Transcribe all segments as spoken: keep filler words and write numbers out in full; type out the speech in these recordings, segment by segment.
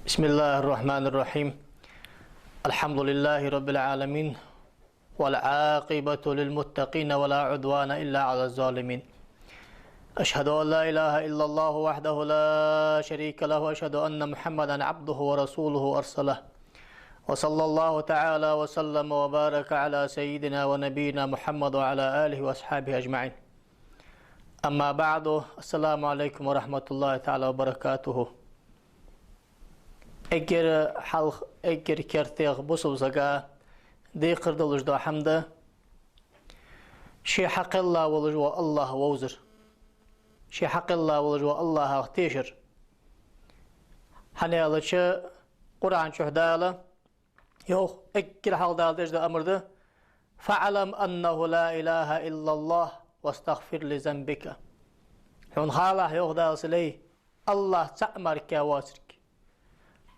بسم الله الرحمن الرحيم. الحمد لله رب العالمين، والعاقبة للمتقين، ولا عدوان إلا على الظالمين. أشهد أن لا إله إلا الله وحده لا شريك له، وأشهد أن محمدا عبده ورسوله أرسله. وصلى الله تعالى وسلم وبارك على سيدنا ونبينا محمد وعلى آله وأصحابه أجمعين. أما بعد، السلام عليكم ورحمة الله تعالى وبركاته. Эггара хьалха, эггара кертера бусалба сага декхар долаш дола хӀама да ший хьакхелла волаш вола АллахӀ вовзар. Ший хьакхелла волаш вола АллахӀах тешар. ХӀана аьлча, Къуръан чу Дала йоах, эггара хьалха Дала деш дола амар да: «فاعلم أنه لا إله إلا الله واستغفر لذنبك». Хьона халахь, йоах Дала, са лай, АллахӀ цаӀ мара воацилга.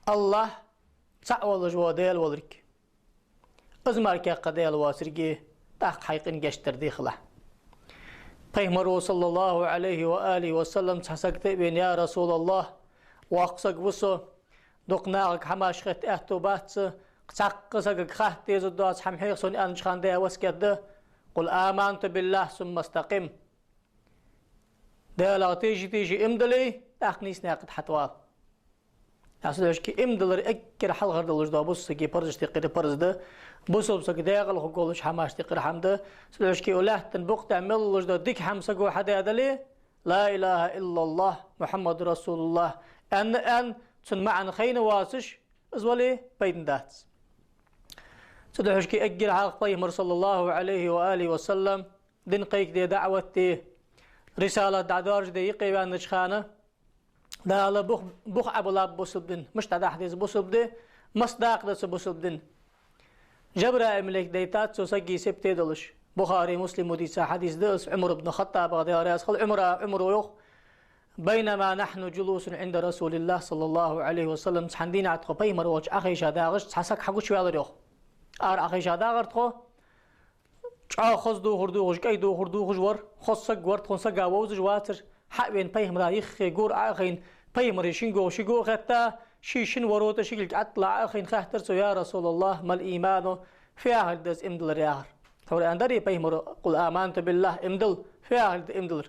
АллахӀ цаӀ волаш вола Даьла волга. Из мара кхы Даьла воацилга, тӀаккха хьай къина гешт дар дехалахь. Пайхамаро, صلى الله عليه وآله وسلم, цхьан сагага тӀа а вена: «يا رسول الله, воккха саг ва со, дукха нахага хӀамаш хетта аьттув бац са, цхьаккха сагага хатта дезаш доаца хӀама хьеха сона», аьннача хана даь васкет да: «قل آمنت بالله ثم استقم». Далах теший-теший иман дилла, тӀаккха нийса наькъа тӀа хьатӀавала. Цудухьа иман диллар эггара хьалхара долаш дола бусалба сага парзашта юкъера парз да, бусалба сага декъала хургволаш хӀамашта юкъера хӀама да. Цудухьа укх лаьттан букъа тӀа мел долаш дола дика хӀама саго хьадаьдале, «لا إله إلا الله محمد رسول الله» аьнна, аьнна, цун маӀан хайна воацаш, из вале, пайда бац. Цудухьа эггара хьалха Пайхамар, صلى الله عليه وآله وسلم, дин кхайкаде, даӀват де, рисалат дӀадоаржаде юкъе ваьннача хана, Дала бух, бух Ӏобиллаб бусалба дин, мишта дӀадахьа деза бусалба ди, мас дакъа да цу бусалба дина. Жабраил малейк дайтад цу сага сибате долаш. Бухаре, Муслима дийца хьадис да из, Ӏумар ибн ХаттӀабах, Даьла раьза хилва Ӏумара, Ӏумара йоах: «بينما نحن جلوس عند رسول الله صلى الله عليه وسلم», цхьан дийнахьа тхо Пайхамар волча Ӏохайша дагӀаш, цхьа саг хьагучаваьлар йоах. Ара Ӏохайша дагӀар тхо, чӀоагӀа хоза духар дувгӀаш, кӀай духар дувгӀаш вар, хоза саг вар, тхона сага вовзаш вацар, хьа а вена Пайхамара юхе гора Ӏо а хайна, Пайхамара шийга шийга хетта, ший шин ворота шийга тӀа Ӏо а хайна, хаьттар цо: «يا رسول الله، ما الإيمان؟» Фу яхилга да из иман диллар яхар? Тхьовра аьннадарий Пайхамаро: «قل آمنت بالله», иман дилла, фу яхилга да иман диллар?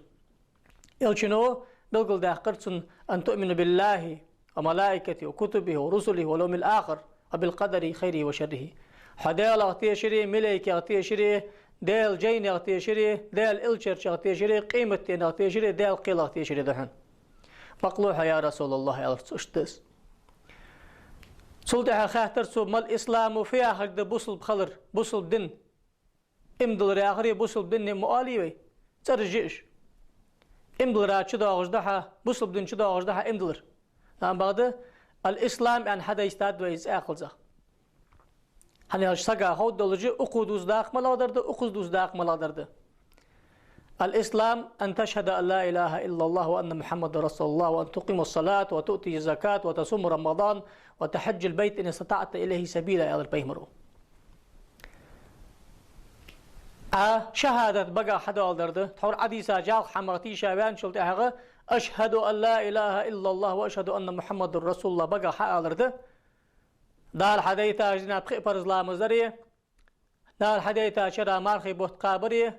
Элчано белгалдаьккхар цунна: «أن تؤمن بالله وملائكته وكتبه ورسله واليوم الآخر وبالقدر خيره وشره». Хьо Далах тешари, малейкех тешари, Даьла жайнех тешари, Даьла элчарчех тешари, къематденах тешари, Даьла кхелах тешари да хьона. «Бакълув хьо, я Расулаллахӏ», аьлар цо, иштта да из. Цул тӀехьагӀа хаьттар цо: «ما الإسلام؟» Фу яхилга да бусалба хилар, бусалба дин? Иман диллар яхари бусалба дини ма оалий вай, цӀераш я уж. Иман диллара чудоагӀаш да хьа, бусалба дина чудоагӀаш да хьа иман диллар. Амма бакъда, «الإسلام» аьнна хьадайстад вай из цӀи кхалзах. ХӀана аьлча сага ховргдолаш да, укхо дувца дакъа малагӀдар да, укхаза дувца дакъа малагӀдар да. «الإسلام أن تشهد أن لا إله إلا الله وأن محمدا رسول الله وأن تقيم الصلاة وتؤتي الزكاة وتصوم رمضان وتحج البيت إن استطعت إليه سبيلا», аьлар Пайхамаро. Ӏа шахӀадат багах хьадоаладар да, тхьовра Ӏодийца жалха хӀамах тийша ваьнначул тӀехьагӀа: «أشهد أن لا إله إلا الله وأشهد أن محمدا رسول الله» багах хьаалар да. Дала хьадайтача дийнахьа пхи парз ламаз дари, Дала хьадайтача шера мархий бутт кхабари,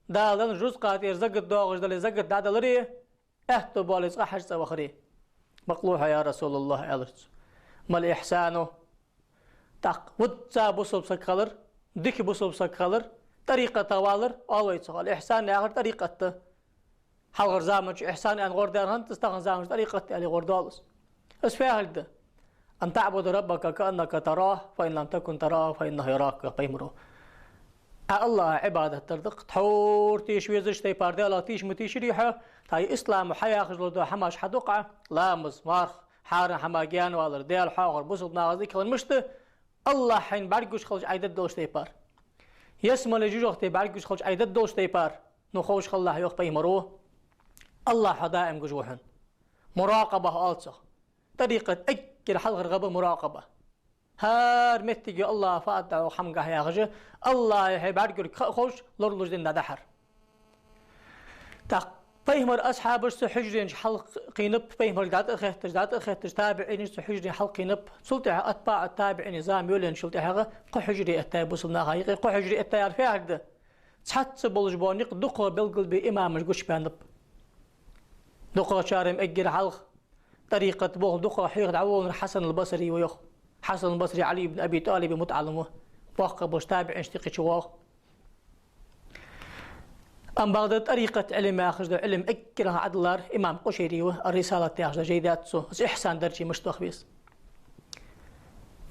Дала денна рузкъа тӀера закат доагӀаш дале, закат дӀадалари, аьттув боале, цкъа хьажцӀа вахари. «Бакълув хьо, я Расулаллахӏ», аьлар цо. «ما الإحسان؟» ТӀаккха визза бусалба саг хилар, дика бусалба саг хилар, тӀарикъатах валар, оал вай цох. Ал-ихьсан яхар тӀарикъат да. Хьалхарча заман чу ихьсан аьнна гӀордаьр хиннад из, тахан заман чу тӀарикъат аьнна гӀордоал из. Из фу яхилга да? «أن تعبد ربك كأنك تراه، فإن لم تكن تراه فإنه يراك», йоах Пайхамаро. Ӏа АллахӀа Ӏибадат дар да-кх, тхьовра тийша везача тайпара Далах тийша ма тийшарий хьо, тхьай ислама хьаяхаш дола хӀамаш хьадувц Ӏа, ламаз, марха, хьарам хӀамах гаьнавалар, Даьла хьоахавар, бусалба нахаца дика хилар, мишта? АллахӀ хьайна бӀаргагуш хилча Ӏа дергдолча тайпара. Ялсмале жожагӀате бӀаргагуш хилча Ӏа дергдолча тайпара. Ну ховш хилалахь, йоах Пайхамаро, АллахӀ хьо даим гуш ва хьона. Муракъаба оал цох. ТӀарикъата эггара хьалхара гӀа ба муракъаба. ХӀара моттиге АллахӀа фу аргда хьога хӀамангахьа яхаш, АллахӀа хье бӀаргагург ха а ховш, лоралуш дин дӀадахьар. ТӀаккха Пайхамара асхьабаш цу хьужаренчу хьалкхийнаб, пайхамарга дӀатӀа а хетташ, дӀатӀа а хетташ, табиӀинаш цу хьужаре хьалкхийнаб, цул тӀехьа атбаӀу табиӀина зама йолаенначул тӀехьагӀа кхо хьужаре эттай бусалба наха юкъе, кхо хьужаре эттай яхар фу яхилга да? Цхьацца болаш бола никъ дукхагӀа белгалбе имамаша гучабаьннаб. ДукхагӀчар-м эггара хьалха тӀарикъат болх дукхагӀа хьеха дӀаволавеннар Хьасан аль-Басри ва йоах. Хьасан аль-Басри Ӏали ибн Аби ТӀалиба мутаӀалим ва. БоккхагӀа болча табиӀинашта юкъе чувоагӀа. Амма бакъда тӀарикъат Ӏилма яхаш дола Ӏилма эггара хьалха Ӏадиллар имам Къушайри ва, ар-Рисалат яхаш дола жай да цун, из ихьсан дарже мишта ваха веза.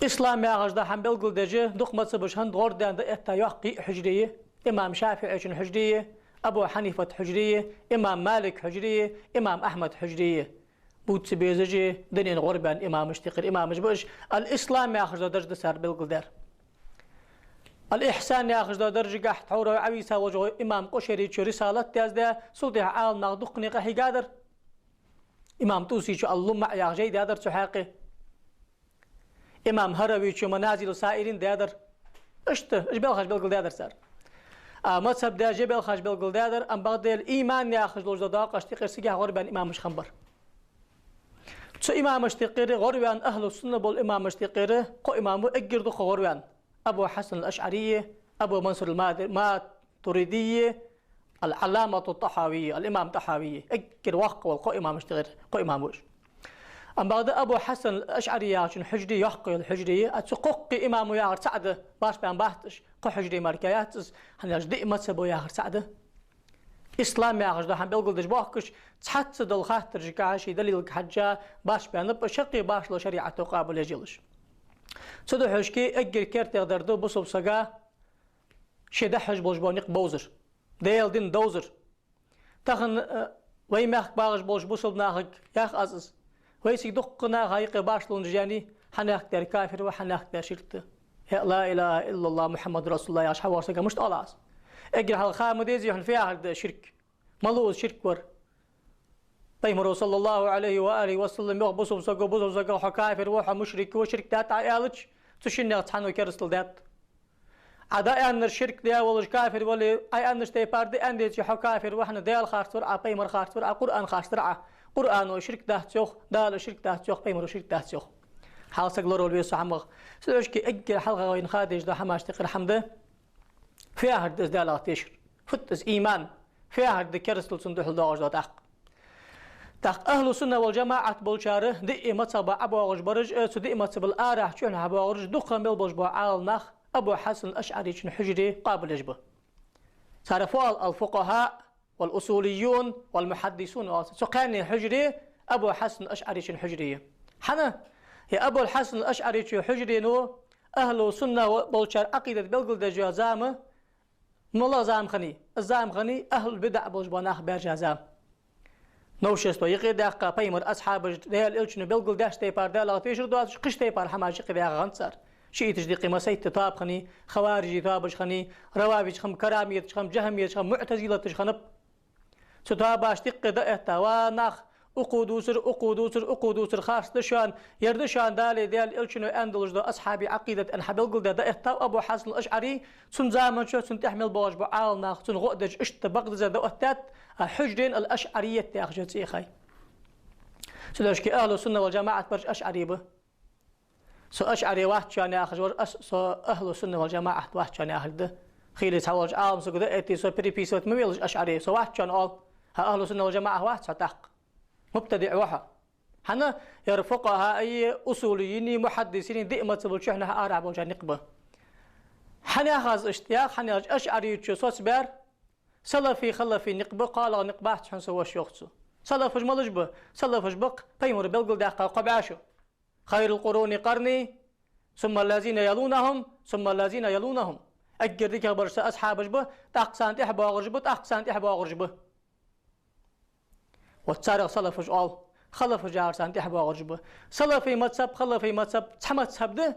Ислам яхаш дола хӀама белгалдеш, дукха мазхӀабаш хӀанз гӀордаьнна дӀаэтта йоккха йиъ хьужаре я: имам ШафиӀийчун хьужаре я, Абу Хьанифат хьужаре я, имам Малик хьужаре я, имам Ахьмад хьужаре я. Бувца безаш а, дунен гӀорбаьнна имамашта юкъера имамаш ба уж, аль-Ислам яхаш дола дарж да цар белгалдаьр. Аль-Ихьсан яхаш долча даржагахьа тхьовра Ӏовийса волча имам Къушайрийчо рисалат яздаь, цул тӀехьа Ӏаламнаха дуккха къахьийгадар. Имам ТӀусийчо аль-ЛумӀа яха жай даьдар цу хьакъехьа. Имам ХӀаравийчо Маназилу Саирин даьдар. Иштта, уж белхаш белгалдаьдар цар. А мазхӀаб деш а белхаш белгалдаьдар, амма бакъда иман яхаш долча дола доакъошта юкъера цигахьа гӀорбаьнна имамаш хиннабар. Цу имамашта юкъера гӀорваьнна, ахӀлу сунна болча имамашта юкъера кхо имам ва эггара дукха гӀорваьнна: Абу Хьасан аль-АшӀарий, Абу Мансур аль-Матуридий, аль-Ӏалламату ТӀахьавий, аль-имам ТӀахьавий. Эггара воккха вола кхо имамашта юкъера кхо имам ва уж. Амма бакъда Абу Хьасан аль-АшӀарий яхачун хьужаре йоккха йола хьужаре я, а цу кхоккхе имамо яхар цаӀ да, башха баьнна бац уж, кхо хьужаре мара яц из, хӀана аьлча диъ мазхӀабо яхар цаӀ да. Ислам яхаш дола хӀама белгалдеш бохкаш, цхьацца долча хаттарашкахьа ший далилга хьежжа башха баьннаб, шаккхе башхало шариӀато къоабалъеш йолаш. Цудухьа шке эггара кертера дар да бусалба сага ше дӀахьош болаш бола никъ бовзар, Даьла дин довзар. Тахан, э, вай мехка багӀаш болча бусалба нахага ях аз из. Вайцига дуккха наха юкъе башхалонаш яьннай: хьанехк дер кафир ва, хьанехк дер ширк да. Я ла илахӀа иллаллахӀ Мухьаммадун расулуллахӀ яхаш хьавоагӀача сага мишта оал аз? Эггара хьалха ха ма дезий хьона фу яхар да ширк. Малув из ширк вар? Пайхамаро, саллаллахӀу Ӏалайхи ва алихӀи ва саллам, йоах бусалба саго, бусалба саго: хьо кафир ва, хьо мушрик ва, ширк даьд Ӏа аьлча, цу шиннех цхьанне керастал даьд. Ӏа дӀааьннар ширк да, волаш кафир вале, Ӏа аьннача тайпара да аьнна деце, хьо кафир ва, хьона Даьла харцвир Ӏа, пайхамар харцвир Ӏа, Къуръан харцдар Ӏа. Къуръано ширк дац йоах, Дала ширк дац йоах, пайхамаро ширк дац йоах. Хьал саг лоравала веза цу хӀамах. Цудухьа шке эггара хьалха вайна ха дезаш дола хӀамашта юкъера хӀама да фу яхар да из Далах тешар, фуд из иман, фу яхар да керастал цунна духьал доагӀаш дола тӀаккха. ТӀаккха ахӀлу сунна вал жамаӀат болчар, диъ мазхӀабе ӀобоагӀаш бараш а, цу диъ мазхӀабал арахьа чухьнахьа боагӀараш а, дукха мел болаш бола Ӏаламнах Абу Хьасан аль-АшӀарийчун хьужаре къоабалъеш ба. Цар фу оал: аль-фукъахӀа, валь-усулийюн, валь-мухьаддисун оал цар. Цу кхаьнне хьужаре Абу Хьасан аль-АшӀарийчун хьужаре я. ХӀана? Ер Абу Хьасан аль-АшӀарийчун хьужарену ахӀлу сунна болчар Ӏакъидат белгалдеш йола зама малагӀа зама хиннай? Из зама хиннай ахӀлу бидаӀ болаш бола нах баьржа зама. Новшество юкъе а даьккха, пайхамара асхьабаша, Даьла элчано белгалдаьча тайпара Далах тешар доацаш, кхыча тайпара хӀамаш юкъе даьха хиннад цар. ШиӀиташта юкъе массайтта тоаба хиннай, хаварижий тоабаш хиннай, равафидаш хиннаб, карамиташ хиннаб, жахӀмиташ хиннаб, муӀтазилаташ хиннаб. Цу тоабашта юкъе дӀаэтта, ва нах, укхо дувцар, укхо дувцар, укхо дувцар харц да шоана, ер да шоана Дала, Даьла элчано аьнна долаш дола асхьабий Ӏакъидат аьнна хьабелгалдаь дӀаэттав Абу Хьасан аль-АшӀарий, цун заман чухь цунна тӀехьа мел боагӀаш бола Ӏаламнах цунна гӀо а деш, иштта бакъдаза дӀаоттадаьд, а хьужарена аль-АшӀарийят яхаш я цӀи яхай. Цудухьа шке ахӀлу сунна вал жамаӀат бараш ашӀарий ба. Со ашӀарий вац шоана яхаш вар, ас-, со ахӀлу сунна вал жамаӀат вац шоана яхилга да. Хийла цхьаволча Ӏаламсаго дӀаэтте, со приписывать ма велаш ашӀарий, со вац шоана оал. ХӀа, ахӀлу сунна вал жамаӀат вац хьо тӀаккха. МубтадиӀ ва хьо. ХӀана? Ер фукъахӀаи, усулийюнеи, мухьаддисинеи, диъ мазхӀабал чухьнахьа арахьа болчар никъ ба. ХӀана ях аз иштта? Ях, хӀана аьлча ашӀарийчо соцабаьр салафи-халафи никъ ба, кхоалагӀа никъ бац хьона са, воша, йоах цо. Салафаш малаш ба? Салафаш ба-кх пайхамара белгалдаьккха кхо бӀаь шу. خير القرون قرني، ثم الذين يلونهم، ثم الذين يلونهم. Эггара дикагӀа бараш са асхьабаш ба, тӀаккха царна тӀехьа боагӀараш ба, тӀаккха царна тӀехьа боагӀараш ба. Вот царех салафаш оал, халафаш яхар царна тӀехьа боагӀараш ба. Салафий мазхӀаб, халафий мазхӀаб цхьа мазхӀаб да,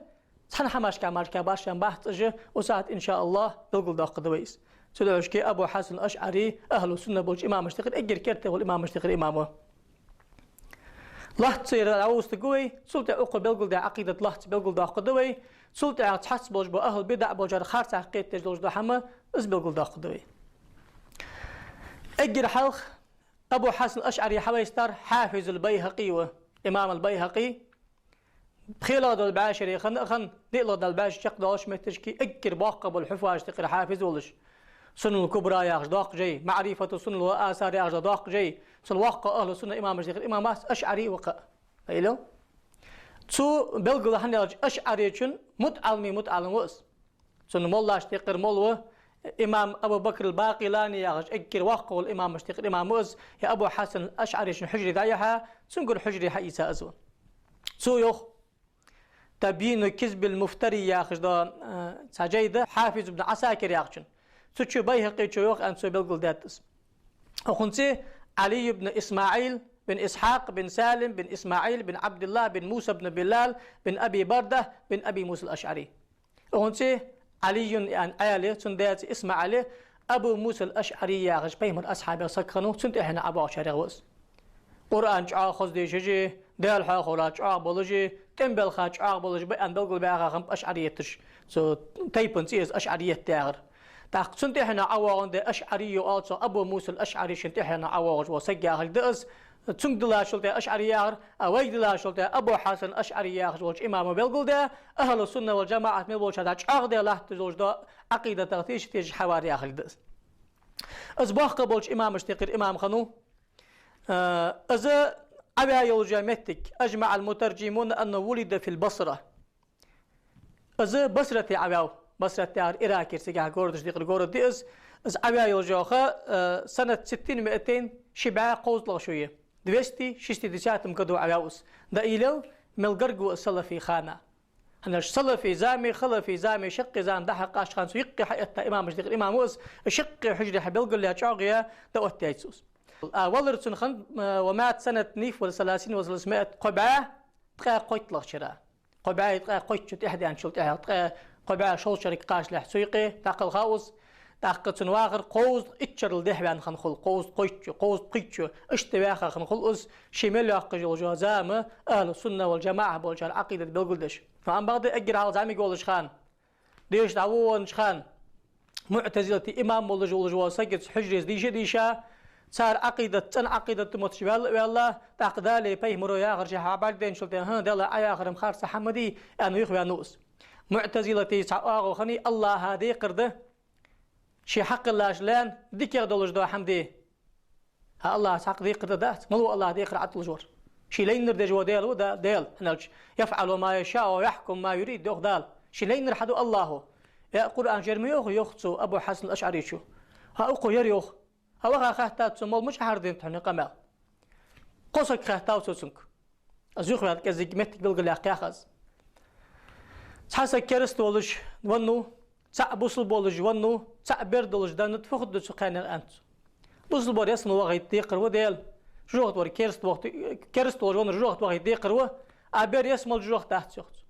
цхьан хӀамашка мара башха бац уж, укх сахьате, иншааллахӀ, белгалдоаккхаргда вай из. Цудухьа шке Абу Хьасан ашӀарий ахӀлу сунна болча имамашта юкъера, эггара керте вола имамашта юкъера имам ва. Лоацца ер дӀавувцаргва вай, цул тӀехьа укхо белгалдаь Ӏакъидат лоацца белгалдоаккхаргда вай, цул тӀехьа цхьацца болаш бола ахӀлу бидаӀ болчар харцахьа кхетадеш долаш дола хӀама, из белгалдоаккхаргда вай. Эггара хьалха Абу Хьасан АшӀари хьавайстар Хьафизул Байхьакъи ва. Имам ал-Байхьакъи пхелагӀа дола бӀаь шера хана а хана, диълагӀа дола бӀаь шера чакхдоалача моттиге эггара боккха бола хьуфазашта юкъера хьафиз волаш, Сунанул Кубра яхаш доккха жай, МаӀрифату Сунан ва Асар яхаш доккха жай, цул воккха ахӀлу сунна имамашта юкъера имам вац, АшӀари ва-кх. Айла? Цо белгалдаьд хӀана аьлча, АшӀаричун мутаӀаллимий мутаӀаллим ва из. Цун моллашта юкъера молла ва, имам Абу Бакр ал-Бакъилани яхаш, эггара воккха вола имамашта юкъера имам ва из, е Абу Хьасан АшӀаричун хьужаре дӀаяхьа, цунгара хьужаре хьаийца из ва. Цо йоах, «Табйину кизбил муфтари» яхаш да, э, цхьа жай да, Хьафиз ибн Ӏасакир яхачун. Цу чу Байхьакъичо йоах, аьнна цо белгалдаьд из. Укхунца Ӏали ибн ИсмаӀил бин Исхьакъ бин Салим бин ИсмаӀил бин ӀабдиллахӀ бин Муса бин Билал бин Аби Барда бин Аби Муса ал-АшӀари. Укхунца Ӏалиюн, яӀни Ӏаьле, цун даь цӀи ИсмаӀале, Абу Муса ал-АшӀари яхаш пайхамара асхьабех саг хиннав, цунна тӀехьенна ӀобоагӀачарех ва из. Къуръан чӀоагӀа хоза дешаш а, Даьла хьоахавара чӀоагӀа болаш а, тӀем балха чӀоагӀа болаш а ба аьнна белгалбаьха хиннаб ашӀарияташ. Цу тайпан цӀи из ашӀарият яхар. ТӀаккха цунна тӀехьенна ӀовоагӀандаь ашӀари ва оал цох, Абу Муса ал-АшӀаричун тӀехьенна ӀовоагӀаш вола саг яхилга да из. Цунга диллачул тӀехьа ашӀари яхар, а вайга диллачул тӀехьа Абу Хьасан АшӀари яхаш волча имамо белгалдаь, ахӀлу сунна вал жамаӀат мел болча дӀа чӀоагӀдаь латташ долаш да Ӏакъидатах теша-теша хьавар яхилга да из. Из боккха болча имамашта юкъера имам хиннав. Э, из Ӏаваь йолча моттиг, أجمع المترجمون أنه ولد في البصرة. Из Басрате Ӏаваьв. Басрат яхар Иракера цигахьа городашта юкъера город я из. Из Ӏаваь йолча хана, э, سنة ستين ومائتين, ши бӀаь кховзткъалагӀа шу я. В двести шестидесятом году Ӏаваьв из. ДӀаийллав, мел гарга ва из салафий хана. ХӀана аьлча салафий зама, халафий зама, шаккхе зама дӀахьакхача хана цу юкъе хьаэтта имамашта юкъера имам ва из, шаккхе хьужаре хьабелгалъяь, чӀоагӀъяь, дӀаоттаяьй цо из. А валар цун хиннад, э, ومات سنة اثنين وثلاثين وثلاثمائة, кхо бӀаь ткъаь кхойтталагӀча шера. Кхо бӀаь ткъаь кхойтта шу тӀехдаьнначул тӀехьагӀа, ткъаь, кхо бӀаь шовзткъа шерага кхачалехь цу юкъе дӀакхелхав из. ТӀаккха цун вахар кховзткъа итт шерал дехьаваьнна хинна хул, кховзткъа кхойтта шу, кховзткъа пхийтта шу, иштта ваьха хинна хул из, ше мел йоаккхаш йолча зама ахӀлу сунна вал жамаӀа болчар Ӏакъидат белгалдеш. Амма бакъда эггара хьалха зӀамига волча хана, деша дӀавоагӀача хана, муӀтазилатий имам волаш волаш вола саг из хьужаре дийша а дийша, цар Ӏакъидат цӀена Ӏакъидат мотташ ваьлла а ваьлла, тӀаккха Далеи пайхамареи яхар ше хьабӀаргадайначул тӀехьа, хӀа, Далла Ӏа яхар-м харц хӀама дий, аьнна, юхаваьннав из. МуӀтазилатий цхьа оагӀув хиннай, АллахӀа декхар да ше хьакхеллача лаьна дикагӀа долаш дола хӀама де. ХӀа, АллахӀа цхьаккха декхар да, дац? Малав АллахӀа декхар Ӏа туллаш вар? Ше лайнар деш вола Даьла ва, да, Даьла. ХӀана аьлча, يفعل ما يشاء ويحكم ما يريد, йоах Дала. Ше лайнар хьаду АллахӀо. Э, Къуръан чу ер ма йоах, йоах цо, Абу Хьасан АшӀаричо. ХӀа, укхо ер йоах. ХӀа, ваха хаьттад цо, молла мича хьараденад хьона ер къамаьл? Кхо саг хаьттав цо цунга. Из юхаваьнна кӀеззига моттиг белгалъяккха яхаш. Цхьа саг кераста волаш веннав, цаӀ бусалба волаш веннав, цаӀ бер долаш деннад, фу хургда цу кхаьннех, аьннад цо. Бусалба вар ялсмала вахийта декхар ва Даьла, жожагӀате вар кераста вахийта, кераста волаш веннар жожагӀате вахийта декхар ва, а бер ялсмала жожагӀате дац, йоах цо.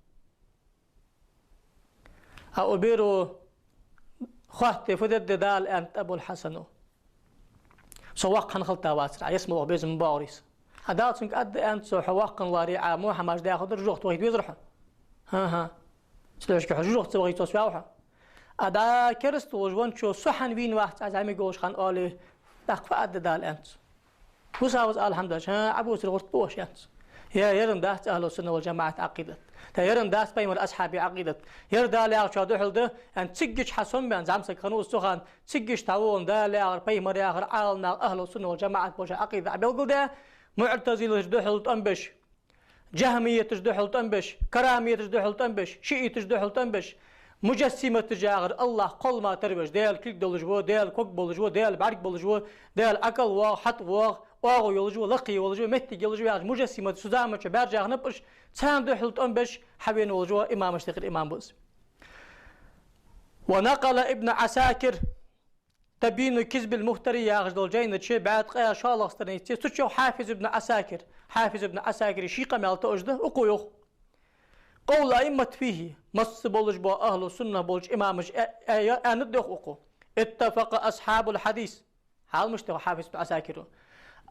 А укх беро хоатт, фу дергда Дала, аьннад Абул Хьасано. Со воккха хинна хилийта вацар, Ӏа ялсмала ваха безам ма боагӀарий са. А Дала цунга аргда, аьннад цо, хьо воккха хинна валаре, Ӏа мухьаммаш даьхадар жожагӀате вахийта везар хьо. ХӀа-хӀа. Цудухьа хьо жожагӀате ца вахийта соца ваьв хьо. А дӀа кераста волаш венначо со хьан вийна вац, Ӏа зӀамига волаш хана оале, тӀаккха фу аргда Дала, аьннад цо. Вусаваз алхьамдулиллахӀ, хӀа, Ӏа бувцар гӀерта бу оаш, аьннад цо. Е, ер-м дац ахӀлу сунна вал жамаӀат Ӏакъидат. Та ер-м дац пайхамара асхьабий Ӏакъидат. Ер Дала яхачоа духьал да, аьнна, циггача хьа сомбаьнна зӀамсаг хиннав из цу хана, циггача дӀавоагӀандаь Дала яхар, пайхамар яхар, Ӏаламнах ахӀлу сунна вал жамаӀат болча Ӏакъидат Ӏа белгалдаь, муӀтазилаташ духьал тӀом беш, жахӀмияташ духьал тӀом беш, карамияташ духьал тӀом беш, шиӀиташ духьал тӀом беш, мужассиматаш яхар, АллахӀ кхоллама тара веш, Даьла кулг долаш ва, Даьла ког болаш ва, Даьла бӀарг болаш ва, Даьла ӀокӀал воагӀа, хьатӀа воагӀа, оагӀув йолаш ва, лакхе йолаш ва, моттиг йолаш ва яхаш, мужассиматаш цу заманчу баьржа хиннаб уж, царна духьал тӀом беш хьавена волаш вола имамашта юкъера имам ва из. ونقل ابن عساكر تبيين كذب المفتري яхаш долча жайна чу бӀаь ткъаь шоллагӀча странице, цу чу йоах Хьафиз ибн Ӏасакир. Хьафиз ибн Ӏасакира ший къамаьл тоъаш да, укхо йоах: قول الأئمة فيه, масса болаш бола ахӀлу сунна болча имамаша а-, а-, аьннад, йоах укхо: اتفق أصحاب الحديث. Хьал мишта да Хьафиз ибн Ӏасакира?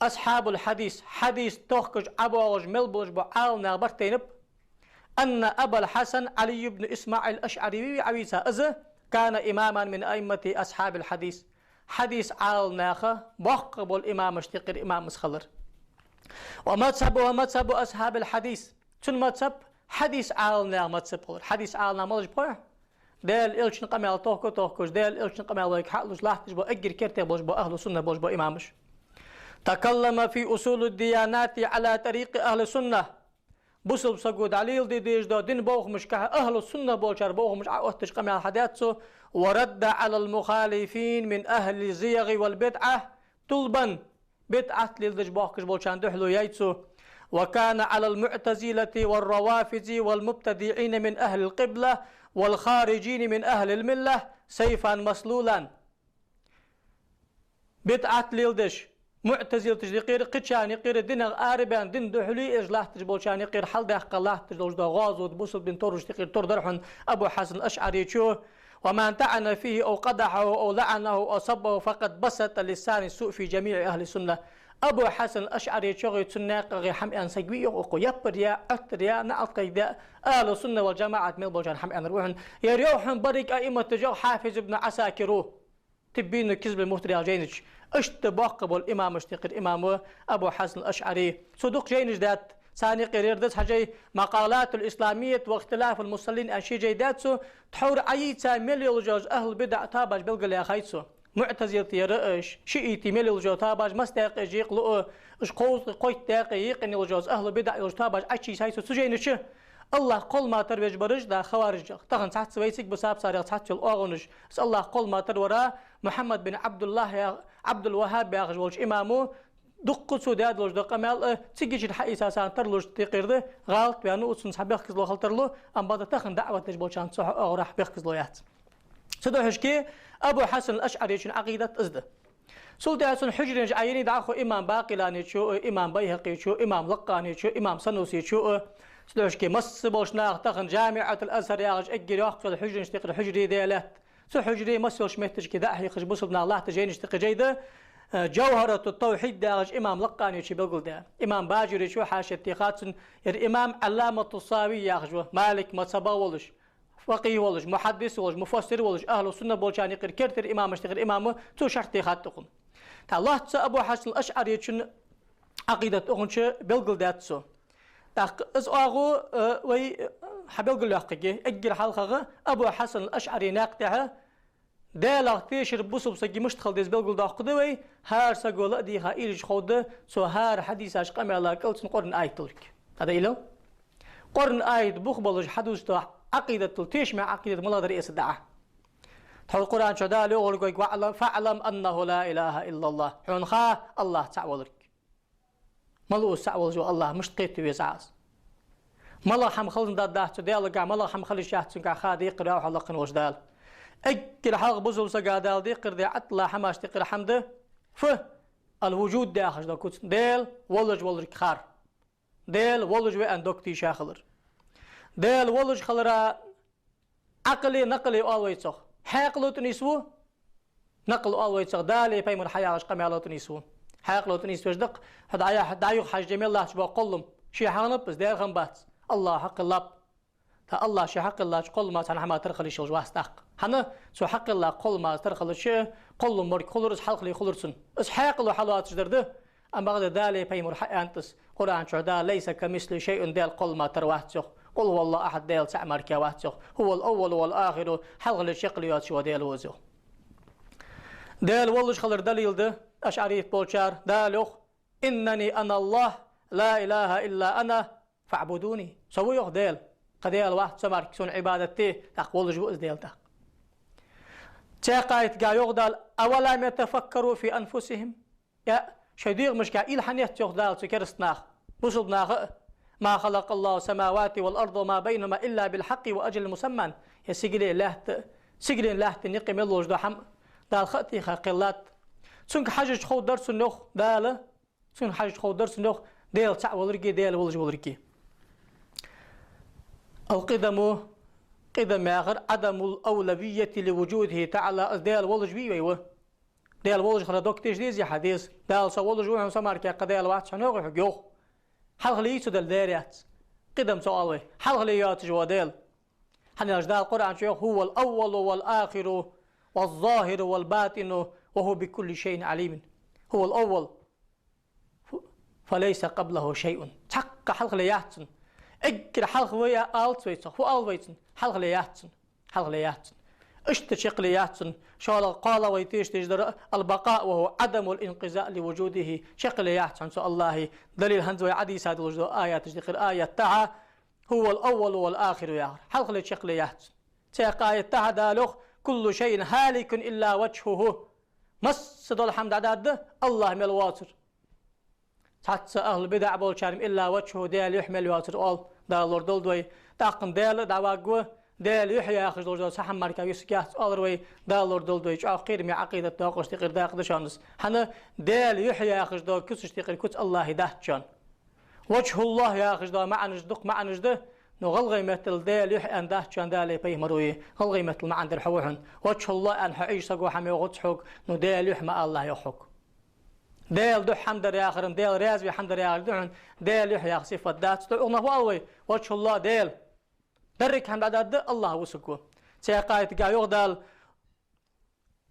أصحاب الحديث, хьадис тохкаш ӀобоагӀаш мел болаш бола Ӏаламнах бартайнаб, أن أبا الحسن علي بن إسماعيل الأشعري, вий Ӏавийца из, كان إماما من أئمة أصحاب الحديث. хьадиса Ӏаламнаха боккха бола имамашта юкъера имам из хилар. ومذهبه مذهب أصحاب الحديث. Цун мазхаб хьадиса Ӏаламнаьха мазхаб хилар. Хьадиса Ӏаламнах малаш ба хой? Даьла Элчан къамаьл тохка-тохкаш, Даьла Элчан къамаьл вайга хьа а луш, латташ бола, эггара керте болаш бола, ахӀлу сунна болаш бола имамаш. تكلم في أصول الديانات على طريق أهل السنة. Бусалба саго дӀалеладе дезаш дола дина бохамашка ахӀлу сунна болчар бохамаш Ӏоотташ къамаьл хьадаьд цо. ورد على المخالفين من أهل الزيغ والبدعة طلبا. БидӀат леладеш бохкаш болчарна духьале яьй цо. وكان على المعتزلة والروافض والمبتدعين من أهل القبلة والخارجين من أهل الملة سيفا مسلولا. БидӀат леладеш, муӀтазилаташта юкъера, кхычарна юкъера, динах арабаьнна, дина духьале еш латташ болчарна юкъера хьалдаьккха латташ долаш дола гӀазот бусалба дина турашта юкъера тур дар хьона Абу Хьасан АшӀаречо. ومن طعن فيه أو قدحه أو لعنه أو سبه فقد بسط لسان السوء في جميع أهل السنة. Абу Хьасан АшӀаречох а цун наькъах а хӀама аьнна саг вий йоах укхо, яппар яь, Ӏоттар яь, наӀалт кхайкадаь, ахӀлу сунна вал жамаӀат мел болчарна хӀама аьннар ва хьона. Ер йоах хьона беррига аимматаша, йоах Хьафиз ибн Ӏасакира. Тибйину кизбил мухтар яхача жайна чу. Иштта боккха бола имамашта юкъера имам ва Абу Хьасан АшӀари. Цо дукха жайнаш даьд. Царна юкъера ер да цхьа жай, «Макъалатул исламият ва ихтилафул мусаллин» аьнна ши жай даьд цо. Тхьовра Ӏайийца мел йолаш йола ахӀлу бидӀа тоабаш белгалъяьхай цо. МуӀтазилатий яр а, шиӀитий мел йолаш йола тоабаш, масса даькъе жекъа лу а, уж кховзткъеи кхойтта даькъе екъина йолаш йола ахӀлу бидӀа йолаш тоабаш Ӏайийцай цо цу жайна чу. АллахӀ кхоллама тара веш бараш да хаварижех. Тахан цхьацца вайцига ба саб царех цхьацца йола оагӀонаш. Из АллахӀ кхоллама тара вар Мухьаммад бин Ӏабдуллахь я-, Ӏабдул-ВахӀхӀаб яхаш волча имамо, дуккха цо даьдолаш дола къамаьл а, цига чура хьаийца царна тарлуш текхар да, гӀалат ваьнна ва цунна цхьа бехказло хила тарлу, амма бакъда тахан даӀват деш болчарна цу хьа оагӀорахьа бехказло яц. Цудухьа Абу Хьасан АшӀаречун Ӏакъидат из да. Цул тӀехьа цун хьужаренаш Ӏайийна дӀахо имам Бакъиланечо а, имам БайхӀакъечо а, имам Лаккъанечо а, имам Санусечо а. Цудухьа масса болча наха тахан Джамиатул Азхар яхаш эггара йоккха йола хьужаренашта юкъера хьужаре да лаьтта. Цу хьужаре масса йолча метташка дӀа а хьийхаш, бусалба наха латташ жайнашта юкъера жай да, э, Джавхьаратут-Тавхьид яхаш имам Лаккъанечо белгалдаь. Имам Бажуречо хьашият техад цунна, ер имам Ӏалламату Сави яхаш ва, Малик мазхӀабах волаш, факъихӀ волаш, мухьаддис волаш, муфассир волаш, ахӀлу сунна болчарна юкъера кертера имамашта юкъера имам ва, цо шархь техад укхун. ТӀаккха лоацца Абу Хьасан АшӀаречун Ӏакъидат укхун чу белгалдаьд цо. ТӀаккха из оагӀув, э, вай, э, хьабелгалйоаккхаргья, эггара хьалхагӀа Абу Хьасан АшӀари наькъа тӀа Даьлах тешар бусалба сага мишта хила деза белгалдоаккхаргда вай, хӀара саго ладийгӀа ийрча ховргда, цо хӀара хьадисаш къамаьла кӀалцун Къуръан аят долга. ТӀаккха илал? Къуръан аят бух болаш хьадувцаш дола Ӏакъидатал тешаме Ӏакъидат малагӀа дар эца дӀа. Тхьовра Къуръан чу Дала йоах вайга: «ВаӀлам, фаӀлам аннаху ла илахӀа иллаллахӀ». Хьона ха АллахӀ цаӀ волга. Мала ва из цаӀ волаш вола АллахӀ, мишта кхета веза Ӏа из? МалагӀа хӀама хиланза дац цу Даьлагахьа, малагӀа хӀама хила йиш яц цунгахьа ха декхар ваьв хьо лакхе волча Дала. Эггара хьалха бусалба сага Дала декхар даь аттала хӀамашта юкъера хӀама да фу? Ал-вужуд яхаш дола куц. Даьла волаш волга хар. Даьла волаш ва аьнна дог тийша хилар. Даьла волаш хилара Ӏакъле, накъле оал вай цох. Хьаькъало тӀа нийсву? Накъал оал вай цох, Далеи пайхамареи хьаяхача къамаьло тӀа нийсву. Хьаькъало тӀа нийсвеш да-кх, хьо дӀа-, дӀа-юха хьажа мел латташ бола кхоллам. Ше хьахиннаб из, Даьла хиннабац. АллахӀа хьакхеллаб. ТӀаккха АллахӀа ше хьакхеллача кхоллама цхьан хӀаман тара хила йиш йолаш вац тӀаккха. ХӀана? Цо хьакхелла кхоллама тара хилча, кхоллам морг хулар из, хьалхале хулар цунна. Из хьаькъало хьалоацаш дар да. Амма бакъда Далеи пайхамареи хьааьннад из. Къуръан чу Дала: «ليس كمثله شيء», Даьла кхоллама тара вац йоах. «قل هو الله أحد», Даьла цаӀ мара вац йоах. «هو الأول والآخر», хьалхале чакхвале йоацаш вола Даьла ва из йоах. Даьла волаш хилара далил да ашӀарит болчар. Дала йоах: «إنني أنا الله لا إله إلا أنا فاعبدوني». Со ва йоах Даьла. Кхы Даьла вац со мара, сона Ӏибадат де, тӀаккха волаш ва из Даьла тӀаккха. Цхьаькха аятагахьа йоах Дала: «أولم يتفكروا في أنفسهم». Э, шоай дегӀамашка уйла хьанеца йоах Дала цу кераста наха, бусалба наха а: «ما خلق الله السماوات والأرض وما بينهما إلا بالحق وأجل مسمى». Э, сигалеи лаьттеи, сигаленеи лаьттеи юкъе мел луш дола хӀама Дала ха а теха кхеллад. Цунга хьажача ховргдар цунна йоах Дала, цунга хьажача ховргдар цунна йоах Даьла цаӀ волга, Даьла волаш волга. القدم, къидам яхар عدم الأولوية لوجوده تعالى, из Даьла волаш вий вай ва. Даьла волаш хилара дог теша дезий хьа? Деза. Дала со волаш ва хьона, со мара кхы Даьла вац хьона йоах хьога, йоах. Хьалхале йий цу Даьла? Дера яц. Къидам цо оал вай. Хьалхале йоацаш ва Даьла. ХӀана аьлча Дала Къуръан чу йоах: «هو الأول والآخر والظاهر والباطن وهو بكل شيء عليم. هو الأول فليس قبله شيء. Цхьаккха хьалхале яц цун. Эггара хьалха ва аьнна алац вай цох. Фу ала вай цунна? Хьалхале яц цун. Хьалхале яц цун. Иштта чакхле яц цун. ШоллагӀа, кхоалагӀа вай теша дезаш дар: البقاء وهو عدم الانقضاء لوجوده. Чакхле яц хьона цу АллахӀа. Далил хӀанз вай Ӏодийша долаш дола аяташ дикхира, аят тӀа: هو الأول والآخر яхар. Хьалхале чакхле яц цун. Цхьаькха аят тӀа Дала йоах: كل شيء هالك إلا وجهه. Масса дола хӀама дӀадаргда, АллахӀ мел воацар. Цхьацца ахӀлу бидаӀ болчарна إلا وجهه, Даьла юхь мел йоацар оал, Дала лорадолда вай. ТӀаккха Даьла а дӀаваргва, Даьла юхь яхаш долаш дола цхьа хӀама мара юсаргьяц оалар вай, Дала лорадолда вай. ЧӀоагӀа кхераме Ӏакъидат доакъашта юкъера дакъа да шоана из. ХӀана? Даьла юхь яхаш дола куцашта юкъера куц АллахӀа дац шоана. وجه الله яхаш дола маӀанаш дукха маӀанаш да, но гӀалгӀай меттала Даьла юхь аьнна дац шоана Даьлеи пайхамареи. ГӀалгӀай меттала маӀан дар хьо ва хьона. وجه الله аьнна хьо Ӏийша саго хьа мегӀац хьога, но Даьла юхь ма алалахь йоах хьога. Даьла духьа хӀама дар яхар-м, Даьла раьза ве хӀама дар яхар да хьона, Даьла юхь яха сифат дац. ТӀаккха укханах фу оал вай? وجه الله, Даьла. Деррига хӀама дӀадаргда, АллахӀ вусаргва. Цхьаькха аят тӀа йоах Дала: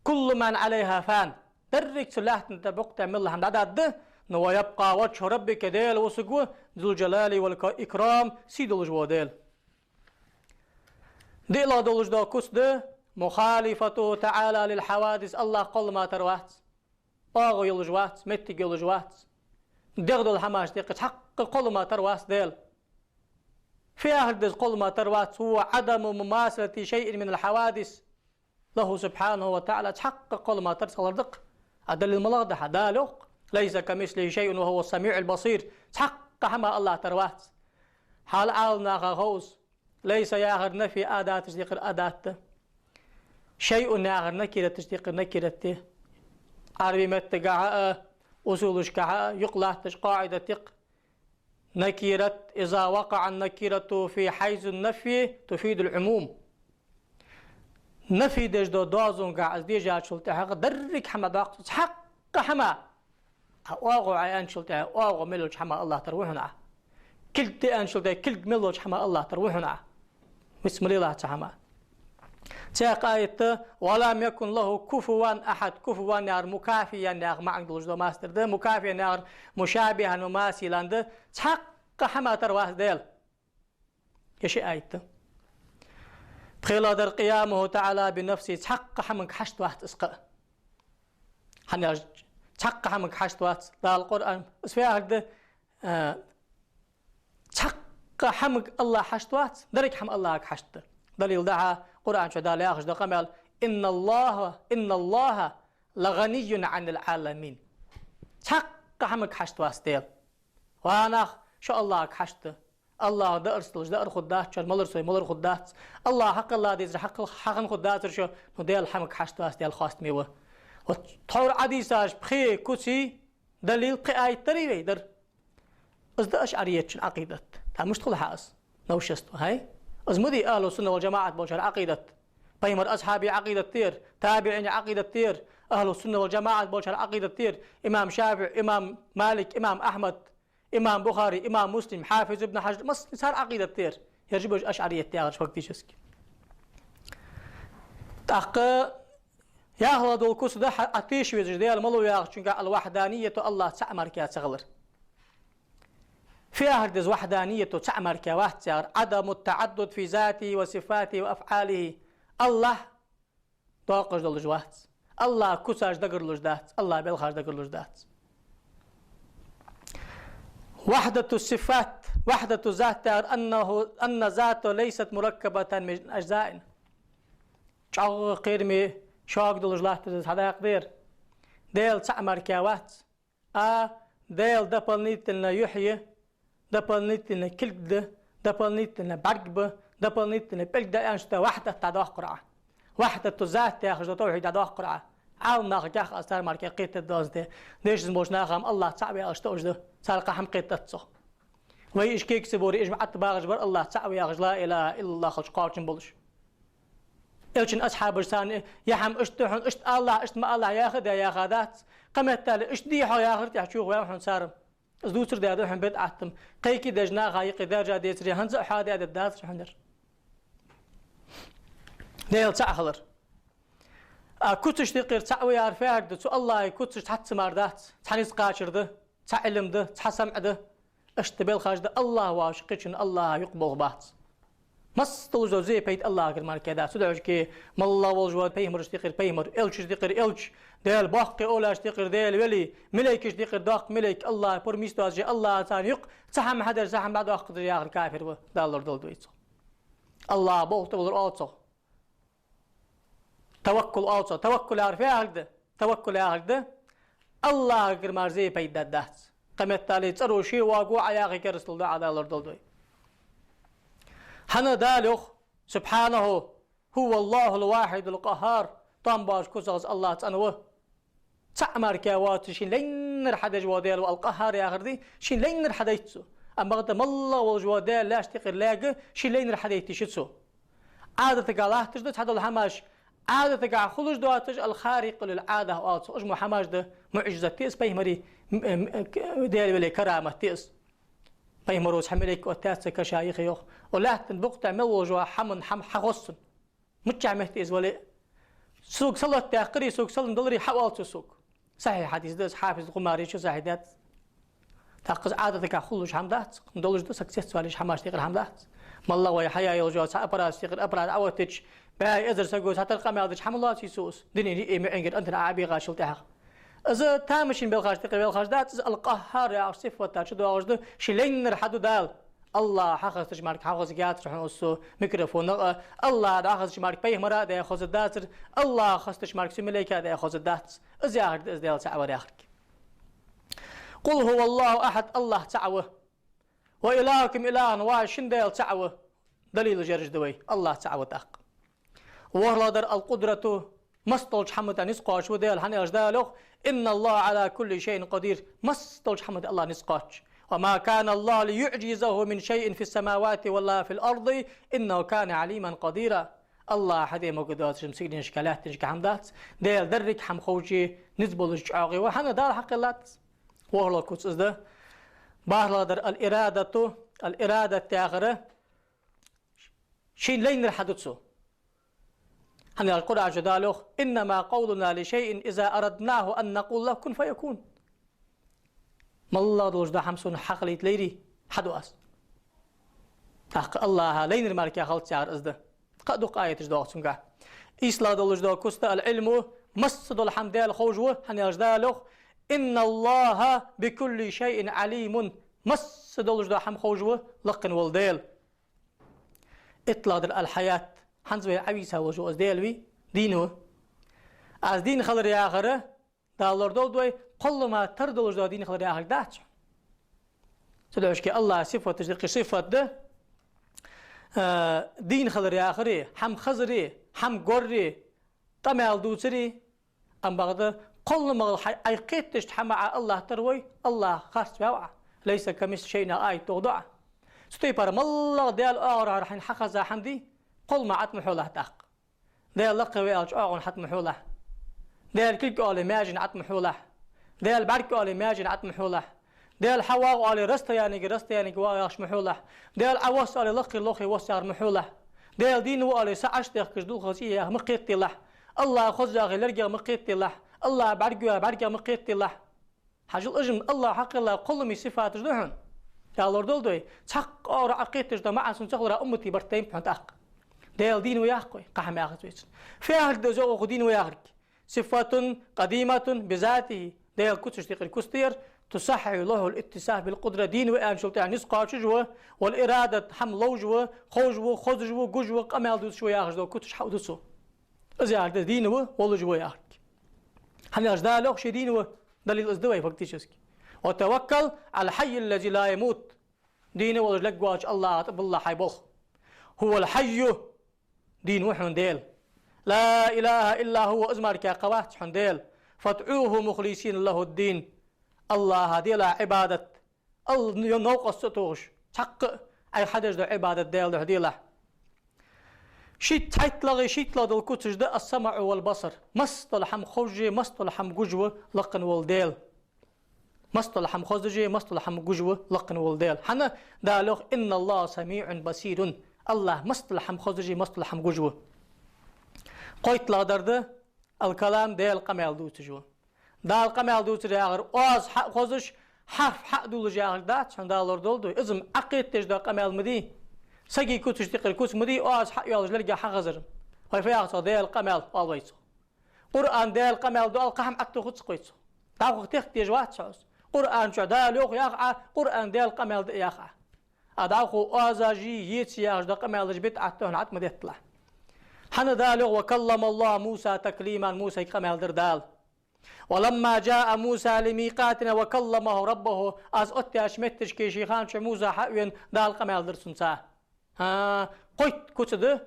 كل من عليها فان. Деррига цу лаьттан тӀа букъ тӀа мел хӀама дӀадаргда, но ويبقى وجه ربك, Даьла вусаргва, ذو الجلال والإكرام, сий долаш вола Даьла. ДиълагӀа долаш дола куц да: مخالفته تعالى للحوادث, АллахӀ кхоллама тара вац. ОагӀув йолаш вац, моттиг йолаш вац. ДегӀ дола хӀамашта юкъе цхьаккха кхоллама тара вац Даьла. Фу яхар да из кхоллама тара вац? هو عدم مماثلة شيء من الحوادث له سبحانه وتعالى. Цхьаккха кхоллама тара ца хилар да-кх. А далил малагӀа да хьа? Дала йоах: ليس كمثله شيء وهو السميع البصير. Цхьаккха хӀама АллахӀа тара вац. Хьал Ӏаламнаха хов из. ليس яхар нафи адаташта юкъера адат да. شيء яхар накираташта юкъера накират да. Ӏарбий меттагахьа а, усулашкахьа а, юкъе латташ къаӀидат я-кх: نكرة، إذا وقع النكرة في حيز النفي تفيد العموم. Нафи деш дола доазонгахьа из дежачул тӀехьагӀа деррига хӀама дӀадоаккх цо, цхьаккха хӀама. Ӏа оагӀув Ӏа аьнначул тӀехьагӀа оагӀув мел йолча хӀаман АллахӀ тара ва хьона Ӏа. Кулг да аьнначул тӀехьагӀа кулг мел йолча хӀаман АллахӀ тара ва хьона Ӏа. Мис ма лелахь цхьа хӀама. Цхьаькха аят тӀа: ولم يكن له كفوا أحد. Куфуван яхар мукафиан яха маӀан долаш дола масдар да. Мукафиан яхар мушабихьан ва мумасилан да. Цхьаккха хӀама тара вац Даьла. Ер ши аят да. ПхелагӀдар: قيامه تعالى بنفسه. Цхьаккха хӀаманга хьашт вац из кхы а. ХӀана аьлча цхьаккха хӀаманга хьашт вац. Дала Къуръан, из фу яхар да, а, цхьаккха хӀаманга АллахӀ хьашт вац, деррига хӀама АллахӀага хьашт да. Далил да хьа, Къуръан чу Дала яхаш дола къамаьл: إن الله، إن الله لغني عن العالمين. Цхьаккха хӀаманга хьашт вац Даьла. Ва нах, шо АллахӀага хьашт да. АллахӀа даар долаш даар хургдац, шоана малар сой малар хургдац. АллахӀа хьакхелла дезар хьакхел-, хьахинна хургдацар шо, но Даьла хӀаманга хьашт вац, Даьла хоастаме ва. Вот тхьовра Ӏодийшача пхе куций далил, пхи аят дарий вай дар? Из да ашӀариятчун Ӏакъидат. ТӀаккха мишта хул хьа из? Новшество, хӀай? Из ма дий ахӀлу сунна вал жамаӀат болчар Ӏакъидат. Пайхамара асхьабий Ӏакъидат да ер, табиӀиний Ӏакъидат да ер, ахӀлу сунна вал жамаӀат болчар Ӏакъидат да ер, имам ШафиӀи, имам Малик, имам Ахьмад, имам Бухари, имам Муслим, Хьафиз ибн Хьажар, массане цар Ӏакъидат да ер. Ераш ба уж ашӀарият яхараш фактически. ТӀаккха яхала дола куц да хьа-, Ӏа теша везаш Даьла малув яхачунга: الوحدانية, АллахӀ цаӀ мара ца хилар. Фу яхар да из, вахьданиято цаӀ мара вац яхар? عدم التعدد في ذاته وصفاته وأفعاله. АллахӀ доаккхаш долаш вац. АллахӀа куцаш дагарлуш дац, АллахӀа белхаш дагарлуш дац. وحدة الصفات, وحدة الذات яхар أنه، أن ذاته ليست مركبة من أجزاء. ЧӀоагӀа кхераме шога долаш латтар да из хьадакъа дар. Даьла цаӀ мара вац. А, Даьла дополнительно юхь я, дополнительно кулг да, дополнительно бӀарг ба, дополнительно пӀелг да аьнна, шта вахьдат дӀадоаккхар Ӏа. Вахьдату зат яхаш дола тавхьид дӀадоаккхар Ӏа. Ӏаламнаха кхехкъа аз цар мара кхетадоазде. Дешаза болча наха-м АллахӀ цаӀ ва яхаш тоъаш да. Цар кхы хӀама кхетац цох. Вай уж кегий ца бора, уж ма атта багӀаш бар АллахӀ цаӀ ва яхаш, ла илахӀа иллаллахӀ хилча кхоачам болаш. Элчан асхьабаш царна: «Я хӀама иштта да хьона, иштта алалахь, иштта ма алалахь» яха а даь, яха дац. Кхыметтел иштта дий хьо яхар тӀехьа чу ваьв хьона цар. Из дувцар даь да хьона бидӀат-м. Кхайкадеш наха юкъе даржа децаре, хӀанз а хьоадаь дергдацар хьона ер. Даьла цаӀ хилар. А куцаш тӀехьара цаӀ ва яхар фу яхилга да? Цу АллахӀа куцаш цхьацца мара дац. Цхьа низ кхачар да, цхьа Ӏилма да, цхьа самӀ да. Иштта белхаш да, АллахӀ воацаш кхычун АллахӀа юкъе болх бац. Массадолаш дола зе-пайда АллахӀагара мара дац. Цудухьа маллагӀа волаш вола пайхамарашта юкъера пайхамар, элчашта юкъера элча, Даьла боккхий овлияашта юкъера Даьла вели, малейкашта юкъера доккха малейк, АллахӀа пурам йистадаьча, АллахӀа царна юкъе цхьа хӀама хьадар, цхьа хӀама дӀадоаккхадар яхар кафир ва, Дала лорадолда вай цох. АллахӀа болх тӀавалар оал цох. Таваккул оал цох. Таваккул яхар фу яхилга да? Таваккул яхилга да: АллахӀагара мара зе-пайда даргдац. Кхыметтел цӀеро ше воагӀа Ӏа яхе керастал да, Дала лорадолда вай. ХӀана Дала йоах: سبحانه هو الله الواحد القهار. Товш боаца куцах из АллахӀ цӀена ва. ЦаӀ мара воацаш, шийна лайнар хьадеш вола Даьла ва. Ал-Къаххар яхар да, шийна лайнар хьадайт цо. Амма бакъда маллагӀа волаш вола Даьла лаьшта юкъера лаьрхӀа, шийна лайнар хьадайта йиш я цо. Ӏадатагахьа латташ да цхьадола хӀамаш, Ӏадатагахьа хулаш доацаш, ал-харикъу лил-Ӏада оал цох. Уж мо хӀамаш да, муӀжизат да из пайхамара, м-, м-, Даьла велий карамат да из. Пайхамаро цхьа малейк оттадаьд цу каша юхе, йоах. Укх лаьттан букъа тӀа мел волаш вола хӀама, хӀама хьахоз цунна. Мичча метте из вале а. Сога салот даьккхаре, сога салам даларе, хьаоал цо сога. Сахьихь хьадис да из, Хьафиз ГӀумарийс сахьихь даьд. ТӀаккха из Ӏадатагахьа хулаш хӀама дац, долаш да, саг цецвале хӀамашта юкъера хӀама дац. МаллагӀа вай хьаяь йолаш йола цхьа операци юкъера аппарат Ӏооттадича, бӀаь эзар саго цхьатарра къамаьл дича хӀама лоаций цо из? Дунен йиъе муӀингара антенна ӀобийгӀачул тӀехьагӀа. Из тамашийна белхашта юкъе велхаш дац, из Ал-Къаххар яхача сифата чу доагӀаш да, ший лайнар хьаду Дала. АллахӀ хьахазача мара хьахозаргьяцар хьона цо микрофона а, АллахӀ дӀахазача мара пайхамара а даь хозаргдацар, АллахӀ хазача мара цу малейка а даь хозаргдац. Из яхар да из Даьла цаӀ вар яхар. قل هو الله أحد, АллахӀ цаӀ ва. وإلهكم إله واحد, шун Даьла цаӀ ва. Далилаш ераш да вай, АллахӀ цаӀ ва тӀаккха. ВорхӀлагӀдар ал-къудрату, массадолча хӀаман тӀа низ кхоачаш ва Даьла, хӀана аьлча Дала йоах: إن الله على كل شيء قدير, массадолча хӀаман тӀа АллахӀ низ кхоач. وما كان الله ليعجزه من شيء في السماوات ولا في الأرض إنه كان عليما قديرا. АллахӀа хьаде могаргдоацаш сигаленашка, лаьтташка хӀама дац, Даьла деррига хӀама ховче, низ болаш чӀоагӀе ва, хӀана Дала хьакхеллац. ВорхӀлагӀа куц из да. БархӀлагӀдар ал-ирадату, ал-ирадат яхар, шийна лайнар хьаду цо. ХӀана аьлча Къуръан чу Дала йоах: إنما قولنا لشيء إذا أردناه أن نقول له كن فيكون. МаллагӀа долаш дола хӀама сона хьахилийта лайре, хьаду аз. ТӀаккха АллахӀа лайнар мара хилац яхар из да. Кхы а дукха аяташ доагӀа цунгахьа. ИйслагӀа долаш дола куц да: ал-Ӏилму, массадола хӀама Даьла ховш ва, хӀана аьлча Дала йоах: إن الله بكل شيء عليم, массадолаш дола хӀама ховш ва лакхе вола Даьла. ИттлагӀдар ал-хьаят, хӀанз вай Ӏовийца волаш вола из Даьла вий, дийна ва. Аз дийна хилар яхар, Дала лорадолда вай, кхоллама тара долаш дола дийна хилар яхар дац. Цудухьа АллахӀа сифаташ да, кхы сифат да, э, дийна хилар яхари, хӀама хазари, хӀама гори, къамаьл дувцари, амма бакъда кхолламагӀа хьай, Ӏай кхетадеча хӀаман Ӏа АллахӀ тара вой, АллахӀ харцваьв Ӏа. ليس كمثله شيء аят доагӀа да Ӏа. Цу тайпара маллагӀа Даьла оагӀорахьара хьайна хьахеза хӀама дий, кхоллама Ӏа тӀа ма хьолахь тӀаккха. Даьла лакхе ва аьлча, оагӀон хьа тӀа ма хьолахь. Даьла кулг оале, маьжен Ӏа тӀа ма хьолахь. Даьла бӀарг оале, маьжен Ӏа тӀа ма хьолахь. Даьла хьавоагӀа оале, расстояниега, расстояниега воагӀа яхаш ма хьолахь. Даьла Ӏовосс оале, лакхера, лохе восс яхар ма хьолахь. Даьла дийна ва оале, са Ӏаш дехкаш дулхаца яхар ма кхетаделахь. АллахӀ хоза яхе, лергех ма кхетаделахь. АллахӀ бӀарга ва яхе, бӀаргех ма кхетаделахь. Хьажал, уж-м АллахӀа хьакхелла кхоллама сифаташ да хьона. Дала лорадолда вай, цхьаккха оагӀорахьа Ӏа кхеташ дола маӀан цунна ца хилара, уммата барт тайнаб хьона тӀаккха. Даьла дийна ва яхар кхы, кхы хӀама яхац вай цунна. Фу яхилга да из, йоах, дийна ва яхар? صفة قديمة بذاته, Даьла куцашта юкъера куц да ер, تصحح له الاتصاف بالقدرة, дийна ва аьнначул тӀехьагӀа низ кхоачаш ва, والإرادة, хӀама ловш ва, ховш ва, хозаш ва, гуш ва, къамаьл дувцаш ва яхаш дола куцаш хьа а ду цо. Из яхар да из, дийна ва, волаш ва яхар. ХӀана аьлча Дала йоах ше дийна ва, далил из да вай фактически. وتوكل على الحي الذي لا يموت. Дийна волаш лергвоацача АллахӀа тӀа билла хьай болх. هو الحي, дийна ва хьона Даьла. لا إله إلا هو, из мара кхы вац хьона Даьла. فادعوه مخلصين له الدين. АллахӀа делахь Ӏибадат, Алла новкъост ца тохаш, цхьаккха а Ӏай хьадеш дола Ӏибадат Даьла духьа делахь. Шийтта, цхьайттлагӀеи шийтталагӀеи дола куцаш да السمع والبصر. Массадола хӀама ховш а, массадола хӀама гуш а ва лакхе вола Даьла. Массадола хӀама хозаш а, массадола хӀама гуш а ва лакхе вола Даьла. ХӀана? Дала йоах: إن الله سميع بصير. АллахӀ массадола хӀама хозаш а, массадола хӀама гуш а ва. КхойтталагӀдар да Ал-калам Даьла къамаьл дувцаш ва. Даьла къамаьл дувцар яхар оаз хьа а хозаш, хьарф хьа а дуллаш яхар дац хьона, Дала лорадолда вай. Из-м Ӏакъидат деш дола къамаьл ма дий. Сага куцаш тӀекхира куц ма дий, оаз хьа а йоалаш лерга хьахазар. Вай фу яхац цох, Даьла къамаьл оал вай цох. Къуръан Даьла къамаьл да оал, кхы хӀама Ӏаттохац-кх вай цох. ДӀахо техка дезаш вац хьо из. Къуръан чу Дала йоах яха Ӏа, Къуръан Даьла къамаьл да яха Ӏа. А дӀахо оазаши, еци яхаш дола къамаьлаш бидӀат да хьона, Ӏад ма детталахь. ХӀана Дала йоах: «وكلم الله موسى تكليما», Мусайга къамаьл дир Дала. «ولما جاء موسى لميقاتنا وكلمه ربه», аз оттаяьча метташка ший хана чу Муса хьа а вена, Дала къамаьл дир цунца. ХӀа, кхойтта куц да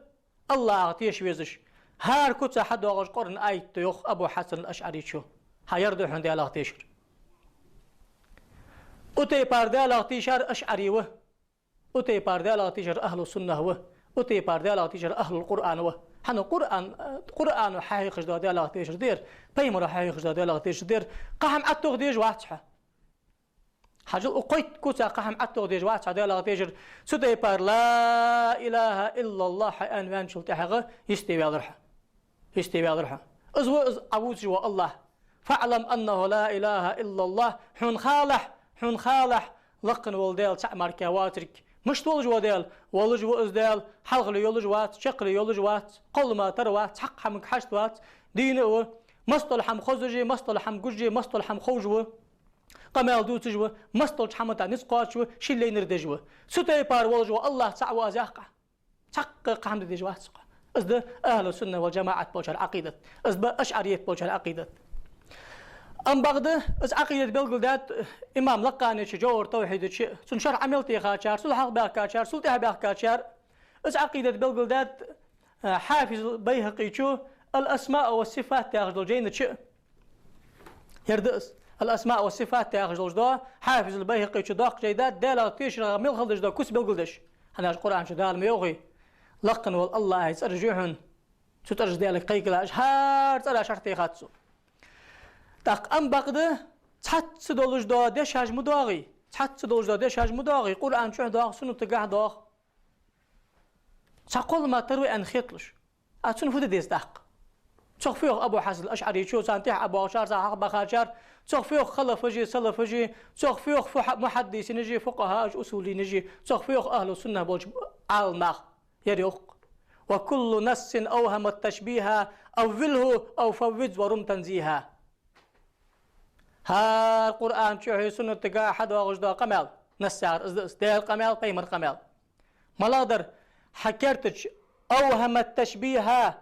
АллахӀах теша везаш. ХӀара куца хьадоагӀаш Къуръан аят да, йоах Абу Хьасан ал-АшӀарийчо. Хьа, ер да хьона Даьлах тешар. Укх тайпара Даьлах тешар ашӀари ва. Укх тайпара Даьлах тешар ахӀлу сунна ва. Укх тайпара Даьлах тешар ахӀлул Къуръан ва. ХӀана? Къуръан, Къуръано хьахьехаш дола Даьлах тешар да ер, пайхамаро хьахьехаш дола Даьлах тешар да ер. Кхы хӀама Ӏаттох дезаш вац хьо. Хьажал, укх кхойтта куца кхы хӀама Ӏаттох дезаш вац хьо Даьлах тешар. Цу тайпара «لا إله إلا الله» хьо аьнна ваьнначул тӀехьагӀа йисте ваьлар хьо. Йисте ваьлар хьо. Из ва из Ӏа вувцаш вола АллахӀ. «فاعلم أنه لا إله إلا الله», хьона халахь, хьона халахь, лакха вола Даьла цаӀ мара воацилга. Мишта волаш ва Даьла? Волаш ва из Даьла, хьалхале йолаш вац, чаккхале йолаш вац, кхоллама тара вац, цхьаккха хӀаманга хьашт вац, дийна а ва, мел дола хӀама хозаш а, мел дола хӀама гуш а, мел дола хӀама ховш ва. Къамаьл дувцаш ва, мел долча хӀаман тӀа низ кхоачаш ва, ший лайнар деш ва. Цу тайпара волаш вола АллахӀ цаӀ ва аз яха Ӏа. Цхьаккха кхы хӀама де дезаш вац-кх. Из да ахӀлу сунна вал жамаӀат болчар Ӏакъидат. Из ба ашӀарият болчар Ӏакъидат. Ам бакъда, из Ӏакъидат белгалдаьд имам Лакъанечо ЖавхӀар-т-ТавхӀидача, цун шархь Ӏа мел техачар, цул хьалха баьхкачар, цул тӀехьа баьхкачар. Из Ӏакъидат белгалдаьд Хьафиз ал-БайхӀакъичо «Ал-асмаъ ва сифат» яхаш долча жайна чу. Ер да из. «Ал-асмаъ ва сифат» яхаш долаш да, Хьафиз ал-БайхӀакъичо доккха жай да, Даьлах тешарах мел хила дезаш да куц белгалдеш. ХӀана аьлча Къуръан чу Дала ма йоахий: «Лакха вола АллахӀа цӀераш я хьона». Цу цӀераш Даьлага кхайкалаш, хӀара цӀера шархь техад цо. ТӀаккха ам бакъда цхьацца долаш да дешаш ма доагӀий. Цхьацца долаш да дешаш ма доагӀий. Къуръан чу доагӀа, суннатагахьа доагӀа. Цхьа кхоллама тара ва аьнна хеталуш. А цунна фу де деза тӀаккха? Цох фу йоах Абу Хьасан ал-АшӀарийчо, царна тӀехьа боагӀачар, царна хьалха бахачар, цох фу йоах халафаши, салафаши, цох фу йоах фу хьа-, мухьаддисинаши, фукъахӀааши, усулинаши, цох фу йоах ахӀлу сунна болча Ӏаламнаха. Ер йоах: «وكل نص أوهم التشبيه أوله أو فوض ورم تنزيها». ХӀара Къуръан чухьеи суннатагахьеи хьадоагӀаш дола къамаьл, насс яхар из да из, Даьла къамаьл, пайхамара къамаьл. МалагӀа дар? Хьа керта чу «أوهم التشبيه»,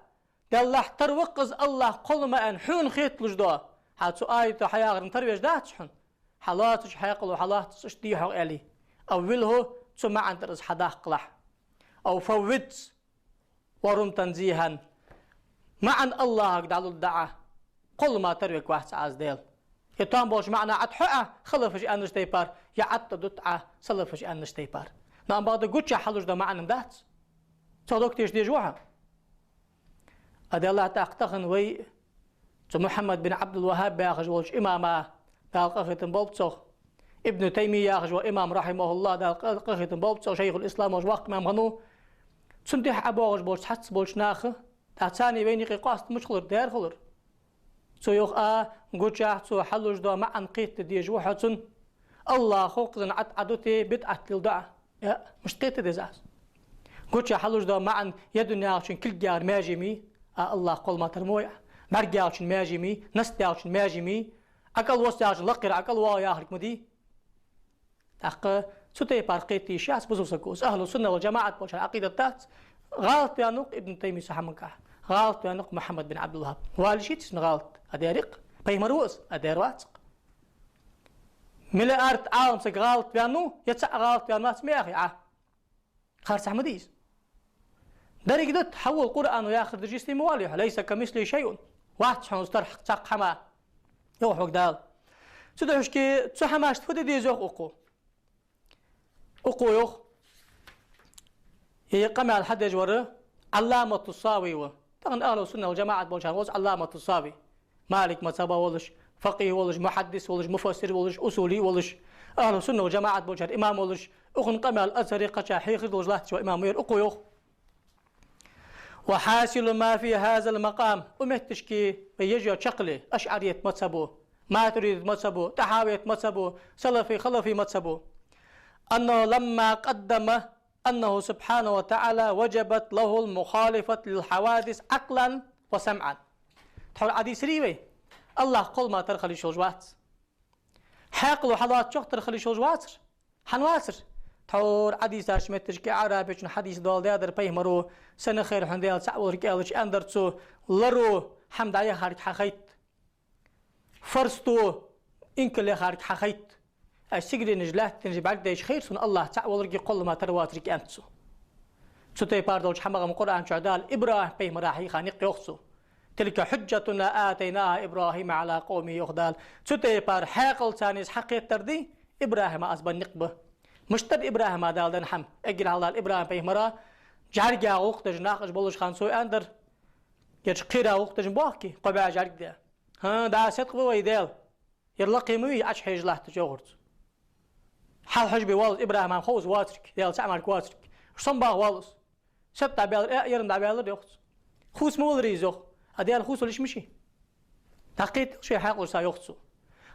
Даьллахь тара ва-кх из АллахӀ кхоллама аьнна хьона хеталуш да. Хьа цу аято хьаяхарна тара веш дац хьона? Хьа лоацача хьаькъало хьа лоацца иштта дий хьогӀ аьле. «أوله», цу маӀан тӀара из хьадаккхалахь. «أو فوض ورم تنزيها». МаӀан АллахӀага дӀалургда Ӏа. Кхоллама тара вергвац Ӏа из Даьла. Е там болча маӀана Ӏа тӀа хьо а, халафаша аьннача тайпара, е Ӏа тӀа дут Ӏа, салафаша аьннача тайпара. Но ам бакъда гуча хьалуш да маӀан дац. Цох дог теша дезаш ва хьо. А Даьллахь, тӀаккха тахан вай цу Мухьаммад бин Ӏабдул-ВахӀхӀаб яхаш волча имама, Дала къахетам болба цох, Ибн Таймия яхаш вола имам, рахьимахӀуллахӀ, Дала къа-, къахетам болба цох, шайхул-ислам волча воккха имам хиннав. Цунна тӀехьа Ӏа боагӀаш болча цхьацца болча наха, тӀаккха царна вайна юкъе къоаста мича хулар, дера хулар. Цо йоах: а, гуча цо хьалуш дола маӀан кхетаде дезаш ва хьо цунна. АллахӀо кхазан Ӏа тӀа Ӏа дите, бидӀат леладу Ӏа. Э, мишта кхета деза аз? Гуча хьалуш дола маӀан е дунен чу кулгагӀа маьже ма йий, а АллахӀ кхоллама тара ма вай Ӏа. БӀаргагӀчун маьже ма йий, наст даьгӀчун маьже ма йий, Ӏа кӀалвоссадаьгӀчун лакхера Ӏа кӀалвоагӀа яхилга ма дий. ТӀаккха цу тайпара кхета йиш яц бусалба саго. Из ахӀлу сунна вал жамаӀат болчар Ӏакъидат дац. ГӀалат ваьннав-кх Ибн Таймия цу хӀамангахьа. ГӀалат ваьннав-кх Мухьаммад бин Ӏабдул-ВахӀхӀаб. Вале шийца цун гӀалат. А дера-кх, пайхамар ва из, а дера вац-кх. Миллиард Ӏаламсаг гӀалат ваьннав, е цаӀ гӀалат ваьнна вац ма яхий Ӏа. Харцахьа ма дий из. Деррига да, хьавола, Къуръано яхар деш йисте ма валий хьо: «ليس كمثله شيء». Вац хьона из тара цхьаккха хӀама, йоах хьога Дала. Цудухьа шке цу хӀамашта фу де деза йоах укхо. Укхо йоах, е къамаьл хьадеш вар Ӏалламату Сави ва. Тахан ахӀлу сунна вал жамаӀат болчарна ва из Ӏалламату Сави. Малик мазхӀаба волаш, факъихӀ волаш, мухьаддис волаш, муфассир волаш, усули волаш, ахӀлу сунна вал жамаӀат болчар имам волаш, укхун къамаьл Азхаре кхача хьехаш долаш латташ вола имам ва ер. Укхо йоах: وحاصل ما في هذا المقام. Укх метташка вай еш йола чаккхе, ашӀарит мазхӀабо, матуридит мазхӀабо, тӀахьавит мазхӀабо, салафи, халафи мазхӀабо. أنه لما قدم أنه سبحانه وتعالى وجبت له المخالفة للحوادث عقلا وسمعا. Тхьовра Ӏодийцарий вай, АллахӀ кхоллама тара хила йиш йолаш вац. Хьаькъало хьалоацачох тара хила йиш йолаш вацар. ХӀана вацар? Тхьовра Ӏодийцача метташка Ӏарбий чу хьадис доаладаьдар пайхамаро, сенах хайр хьона Даьла цаӀ волга аьлча, аьннадар цо, ларо хӀама дӀаяхарга хьахайт. Фарзто инкал яхарга хьахайт. Ай сигаленаш, лаьттанаш бӀаргадайча хайр сона АллахӀ цаӀ волга, кхоллама тара воацилга, аьннад цо. Цу тайпара долча хӀамах Къуръан чу Дала ИбрахӀим пайхамара хьийха никъ йоах цо. تلك حجتنا آتيناها إبراهيم على قومه, йоах Дала. Цу тайпара хьаькъалца из хьакхетар да, ИбрахӀима аз бенна никъ ба. Мишта да ИбрахӀима Дала денна хӀама? Эггара хьалха ИбрахӀим пайхамара жӀарга гӀулакх деш нах уж болаш хана цо аьннадар: «Ераш кхера гӀулакх деш боахкий, кхо бӀаь жӀарг де». «ХӀа, да, седкъа ва вай Даьла. Ер лакхе ма вий, Ӏочухьежа латташ», — йоахар цо. Хьалхьожабе воалл из, ИбрахӀима хов из воацилга, Даьла цаӀ мара воацилга. Уж сомабаха воалл из. Сетта дӀабаьлар, э, ер-м дӀабаьлар, йоах цо. Хувцамалар из, йоах. А Даьла хувцалуш мишта? ДӀакхетал ший хьаькъалца, йоах цо.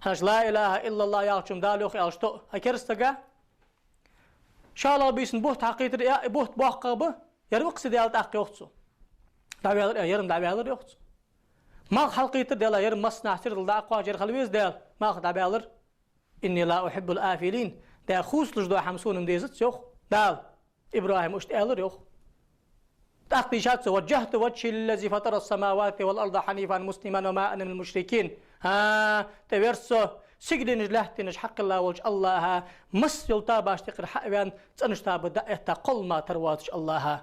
ХӀанз لا إله إلا الله яхачо-м Дала йоах аьлча тоъ, а керастага? ШоллагӀа бийсан бутт хьакхийтар, э, бутт боккхагӀа ба, ер ва-кх са Даьла тӀаккха, йоах цо. ДӀаваьлар, э, ер-м дӀаваьлар, йоах цо. Малх хьалкхийтар Даьла, ер-м массанахьа сирдала дӀакхоачаш хила веза Даьла, малх дӀабаьлар. إني لا أحب الآفلين. Даьла хувцалуш дола хӀама сона-м дезац, йоах Дала. ИбрахӀима иштта аьлар, йоах. ТӀаккха дийшад цо: وجهت وجهي للذي فطر السماوات والأرض حنيفا مسلما وما أنا من المشركين. ХӀа, тӀаверз со сигаленаш, лаьттанаш хьакхелла волча АллахӀа, масса йола тоабашта юкъера хьа а ваьнна, цӀенача тоаба дӀа а этта, кхоллама тара воацача АллахӀа.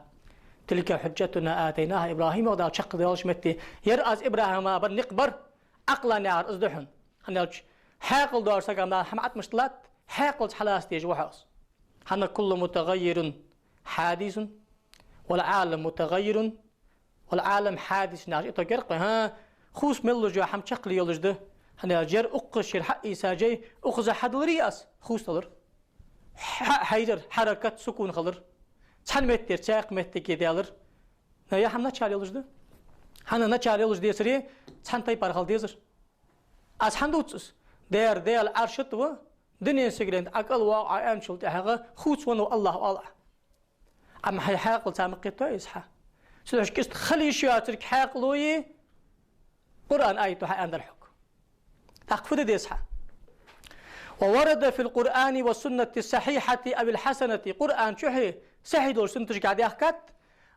تلك حجتنا آتيناها إبراهيم, йоах Дала, чакхдоалача метте. Ер аз ИбрахӀима бенна никъ бар, Ӏакълан яхар из да хьона. ХӀана аьлча, хьаькъал долча сага Дала хӀама Ӏотмаш латт, хьаькъалца хьалаца дезаш ва хьо из. ХӀана: كل متغير حادث والعالم متغير والعالم حادث яхаш итог яр-кх вай. ХӀа, хувца мел луш йола хӀама чаккхе йолаш да. ХӀана аьлча, ер укхаза шера хьаийца жай, укхаза хьадаларе аз, хувцадалар. Хьа-, хьайрар, хьаракат, сукун хилар. Цхьан меттера цхьаькха меттиге даьлар. Но ер хӀама начало йолаш да. ХӀана начало йолаш децаре, цхьан тайпара хила дезар. Аз хӀана дувц из? Дера, Даьла Ӏарша тӀа ва, дунен сигален тӀа Ӏа кӀал воагӀа Ӏа аьнначул тӀехьагӀа, хувцавеннав АллахӀ, оал Ӏа. Амма хьай хьаькъалца ма кхетадой из хьа. Цудухьа кӀезига хила йиш йоацилга хьаькъалои Къуръан аято хьааьннадар хьога. ТӀаккха фу де деза хьа? وورد في القرآن والسنة الصحيحة أو الحسنة. Къуръан чухьеи, сахьихь долча суннаташкеи даьхкад: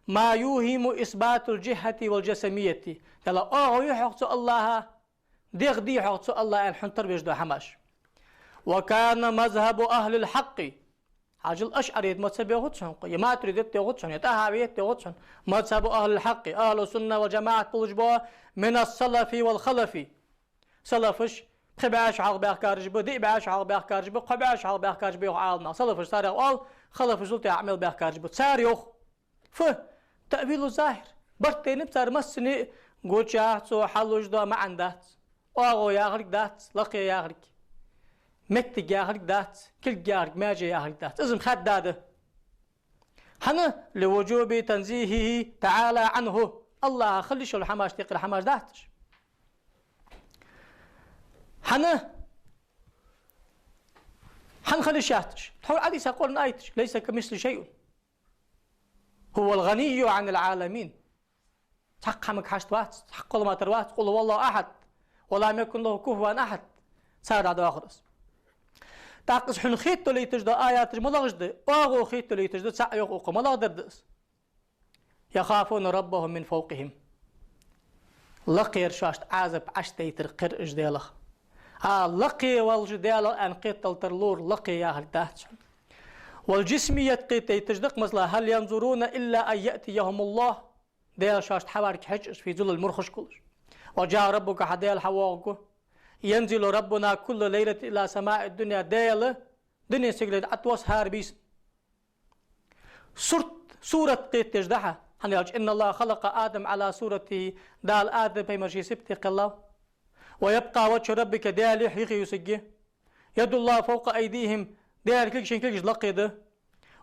ما يوهم إثبات الجهة والجسمية. Даьла оагӀув я хьох цу АллахӀа, дегӀ дий хьох цу АллахӀа аьнна хьона тара беш дола хӀамаш. وكان مذهب أهل الحق. Хьажал, ашӀарит мазхӀаб йоахац хьона, е матуридит йоахац хьона, е тӀахьавит йоахац хьона. مذهب أهل الحق, أهل السنة والجماعة болаш бола, من السلف والخلف. Салафаш пхи бӀаь шу хьалха баьхкараш ба, диъ бӀаь шу хьалха баьхкараш ба, кхо бӀаь шу хьалха баьхкараш ба, йоах Ӏаламнаха. Салафаш царех оал, халафаш цул тӀехьа Ӏомадаь баьхкараш ба. Цар йоах. Фу? تأويل الظاهر. Барт тайнаб цар массане а, гучахь цо хьалуш дола маӀан дац. ОагӀув яхилга дац, лакхе яхилга. Меттиг яхилга дац, кулг яхилга, маьже яхилга дац. Из-м хаьдда да. ХӀана? لوجوب تنزيهه تعالى عنه. АллахӀа хила йиш йолча хӀамашта юкъера хӀамаш дац уж. ХӀана? ХӀана хила йиш яц уж? Тхьовра Ӏодийца Къуръан аяташ: ليس كمثله شيء وهو الغني عن العالمين. Цхьаккха хӀамага хьашт вац, цхьаккха кхоллама тара вац, قل هو الله أحد ولم يكن له كفوا أحد. Цар дӀадоахар из. ТӀаккха из хьона хеталуйташ дола аяташ малагӀаш да? ОагӀув хеталуйташ да, цаӀ йоах укхо. МалагӀдар да из? يخافون ربهم من فوقهم. Лакхера шоашта Ӏазап Ӏочудайтар кхер уж Даьлах. А, лакхе волча Даьлах аьнна кхетадалар лора, лакхе яхилга дац хьона. والجسمية кхетадайташ да-кх, масала: هل ينظرون إلا أن يأتيهم الله. Даьла шоашта хьаварга хьеж уж, في ظلل мурхашка волаш. وجاء ربك, хьа Даьла хьавоагӀаргва. ينزل ربنا كل ليلة إلى سماء الدنيا. Даьла дунен сигале тӀатосс хӀара бийсан. Сурт, сурат кхетадеш да хьа, хӀана аьлча: إن الله خلق آدم على صورته, Дала Адам пайхамар ший сибате кхеллав. ويبقى وجه ربك, Даьла юхь юхе юсаргья. يد الله فوق أيديهم, Даьла кулг шоай кулгашта лакхе да.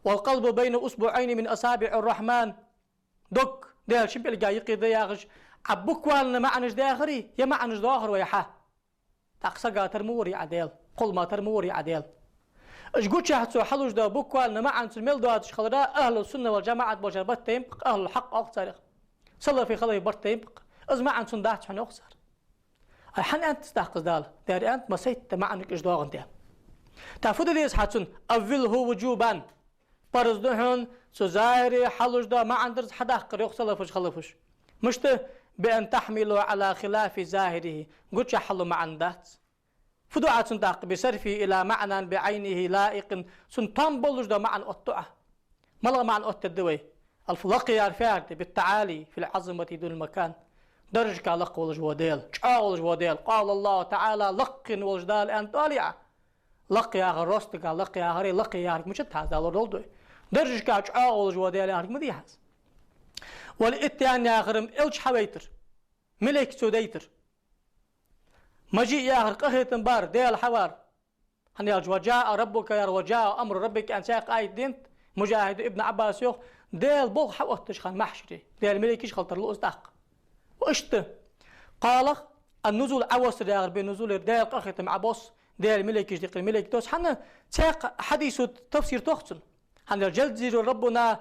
والقلب بين أصبعين من أصابع الرحمن. Дог Даьла шин пӀелгах юкъе да яхаш, Ӏа буквально маӀанаш даьхарий, е маӀанаш доахар вай хьа. ТӀаккха сагатар ма варий Ӏа Даьла, кхоллама тар ма варий Ӏа Даьла. Уж гучахь цо хьалуш да буквально маӀан цун мел доацаш хилара, ахӀлу сунна вал жамаӀат болчар барт тайнаб-кх, ахӀлул хьакъ оал царех. Салафий халафий барт тайнаб-кх. Из маӀан цун дац хьона, йоах цар. Ай, хӀана аьннад из тӀаккха из Дала? Дера аьннад, масайтта маӀанга уж доагӀандаь. ТӀаккха фу де деза хьа цунна? أوله وجوبا. Парз да хьона цу захӀире хьалуш да маӀан дарз хьадаккхар, йоах салафаш, халафаш. Мишта? بأن تحمله على خلاف ظاهره. Гучахь хьалу маӀан дац. Фу ду Ӏа цунна тӀаккха? بصرفه إلى معنى بعينه لائق. Цунна там болаш да маӀан оттаду Ӏа. МалагӀа маӀан оттадергда вай? Алф лакхъяр фаьрда بالتعالي في العظمة دون المكان. Даржашка лакха волаш ва Даьла, чӀоагӀа волаш ва Даьла. قال الله تعالى, лакхе волаш Дала аьннад оалий Ӏа. Лакха яхар ростага лакха яхар, лакхе яхарга мичад хьа из Дала лорадолда вай. Даржашка чӀоагӀа волаш ва Даьла яхарга ма дий хьа из. والإتيان яхар-м элча хьавайтар. Малейк цо дайтар. مجيء яхар къахетам бар, Даьла хьавар. ХӀана аьлча وجاء ربك яхар, وجاء أمر ربك аьнна цхьаькха аят денад, Мужахьида, Ибн Ӏаббаса йоах, Даьла болх хьаотташ хиннад маьхьшаре. Даьла малейкаш хилийтар лу из тӀаккха. Ва иштта. КхоалагӀа, النزول Ӏовоссар яхар, بالنزول яхар Даьла къахетам Ӏобосс, Даьла малейкаш декъар, малейк доссаш. ХӀана? Цхьаькха хьадисо тафсир тоах цун. ХӀана аьлча جلزلوا ربنا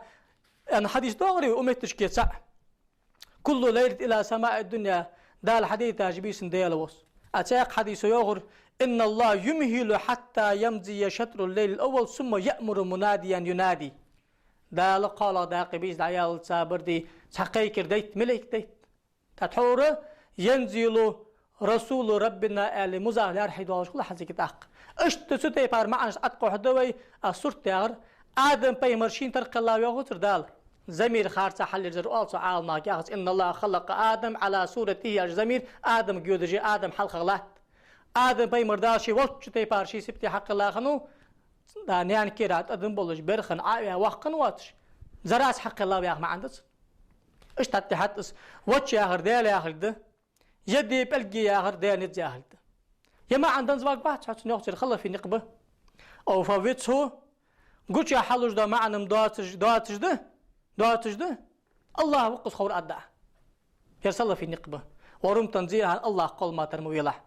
аьнна хьадис доагӀарий вай укх метташка цаӀ? كل ليلة إلى سماء الدنيا, Дала хьадайтача бийсан Даьла воссу. А цхьаькха хьадисо йоахар: إن الله يمهل حتى يمضي شطر الليل الأول ثم يأمر مناديا ينادي. Дала кхоалагӀа дакъа бийса дӀаяллалца барди цхьа кхайкар дайт, малейк дайт. ТӀаккха тхьовра ينزل رسول ربنا аьле музаф лаьрхӀа долаш хул хьа цига тӀаккха. Иштта цу тайпара маӀанаш тӀакхухьаргда вай, а сурт яхар, Адам пайхамар шийна тара кхеллав йоахацар Дала. Замир харца хьалйирзар оал цу Ӏаламнаха яхац: إن الله خلق آدم على صورته, яхаш замир Адамга йодаш я, Адам хьалхагӀа латт. Адам пайхамар Дала ше волчча тайпара ший сибате хьакхелла хиннав, да, наьна кера тӀадам болаш, берхан Ӏа а ваь, воккха хинна воацаш, зараза хьакхеллав яха маӀан да цун. Иштта хьатӀадихьад из. Вочча яхар Даьла яхилга да. Яде, пӀелге яхар Даьла низ яхилга да. Е маӀан данза варгвац хьо цунна, йоах цар, халафий никъ ба. أو فوته, гучахь хьалуш да маӀан-м доацаш, доацаш да, доацаш да. АллахӀ ва-кх из ховр аргда Ӏа. Ер салафий никъ ба. ورم تنزيها, АллахӀ кхоллама тар ма велахь.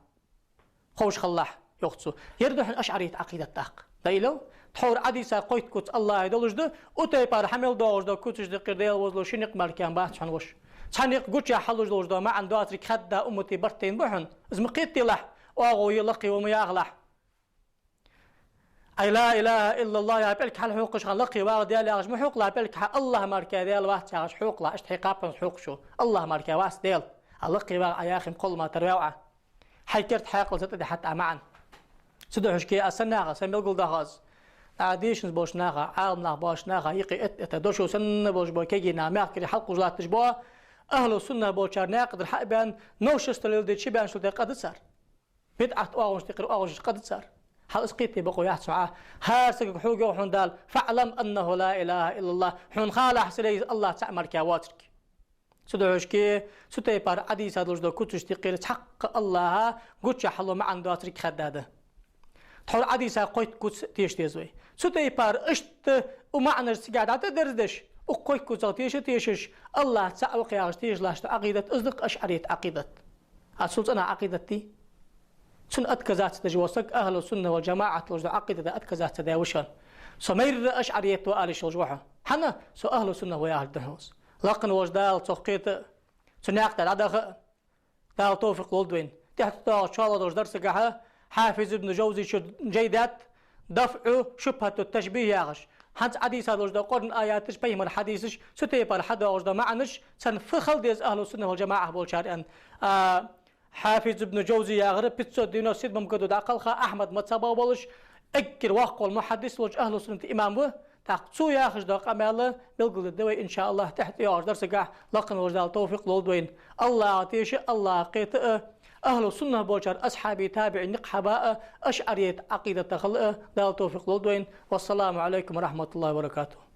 Ховш хилалахь, йоах цо. Ер да хьона ашӀарийта Ӏакъидат тӀаккха. Дайла? Тхьовра Ӏадийца кхойтта куц АллахӀа долаш да, у тайпара хьа мел доагӀаш да куцаш декъар Даьла возлу ши никъ мара кхы бац хьона воаш. Цхьа никъ гучахь хьалуш долаш да маӀан доацарг хадда уммата барт тайна ба хьона. Из ма кхетаделахь, оагӀув я, лакхе ва ма яхалахь. Ай لا إله إلا الله яха пӀелг хьалхьокхаш хана лакхе вагӀа Даьла яхаш ма хьокхалахь, пӀелг хьа АллахӀ мара кхы Даьла вац яхаш хьокхалахь, иштта хьай кхапанца хьокхаш ва. АллахӀ мара кхы вац Даьла. А лакхе вагӀа Ӏа яхар-м кхоллама тар ваьв Ӏа. Хьай керда хьаькъалца тӀадихьад Ӏа маӀан. Цудухьа-кх а санна яха, са мел гулдахаз. ДӀа дийшанза болча наха, Ӏаламнах болча наха юкъе этта-этта, дошо санна болаш бола кегий нах, мехкарий хьалкхувш латташ бола, ахӀлу сунна болчар наькъа тӀара хьа а баьнна, новшество леладе чубаьнначул тӀехьагӀа къа да цар. БидӀат оагӀонаш декъар оагӀонаш къа да цар. Хьал из кхетаде бокъо яц хьона Ӏа. ХӀара сагага хьога йоах хьона Дала: فاعلم أنه لا إله إلا الله. Хьона халахь, сарахьа из АллахӀ цаӀ мара кхы воацарг. Цудухьа-кх а, цу тайпара Ӏадийца долаш да куцаш декъар цхьаккха АллахӀа гучахь хьалу маӀан доацарг хадда да. Тхьовра Ӏадийца кхойтта куц теша деза вай. Цу тайпара иштта у маӀанаш цигахь дӀатӀадерзадеш, укх кхойтта куцах теша а тешаш, АллахӀ цаӀ ва-кх яхаш тешаш латташ да Ӏакъидат, из да-кх ашӀарийта Ӏакъидат. А цул цӀена Ӏакъидат дий? Цунна отказаться деш вола саг ахӀлу сунна вал жамаӀат долаш да Ӏакъидата отказаться даь ва шоана. Со майрра ашӀарийт ва ала йиш йолаш ва хьо. ХӀана? Со ахӀлу сунна ва яхилга да хьона из. Лакха волча Дала цох кхета а, цу наькъа тӀа дӀадаха а Дала товфикъ лолда вайна. ТӀехьа тӀадоагӀача шоллагӀа долча дарсагахьа Хьафиз ибн Жавзи чура жай даьд, дафӀу шубхӀатут-ташбихӀ яхаш. ХӀанз Ӏадийца долаш да Къуръан аяташ, пайхамара хьадисаш, цу тайпара хьадоагӀаш да маӀанаш, царна фу хила деза ахӀлу сунна вал жамаӀа болчар аьнна. А, Хьафиз ибн Жавзи яхар пятьсот девяносто седьмом году дӀакхалха Ахьмада мазхӀабах волаш, эггара воккха вола мухьаддис волча ахӀлу сунната имам ва. ТӀаккха цо яхаш дола къамаьл белгалдергда вай, иншааллахӀ, тӀехьа тӀайоагӀача дарсагахьа. Лакха волча Дала товфикъ лолда вайна. АллахӀах теша а, АллахӀах кхета а, ахӀлу сунна болчар асхьабий, табиӀий никъ хьаба а, ашӀарийт Ӏакъидата хила а Дала товфикъ лолда вайна. والسلام عليكم ورحمة الله وبركاته.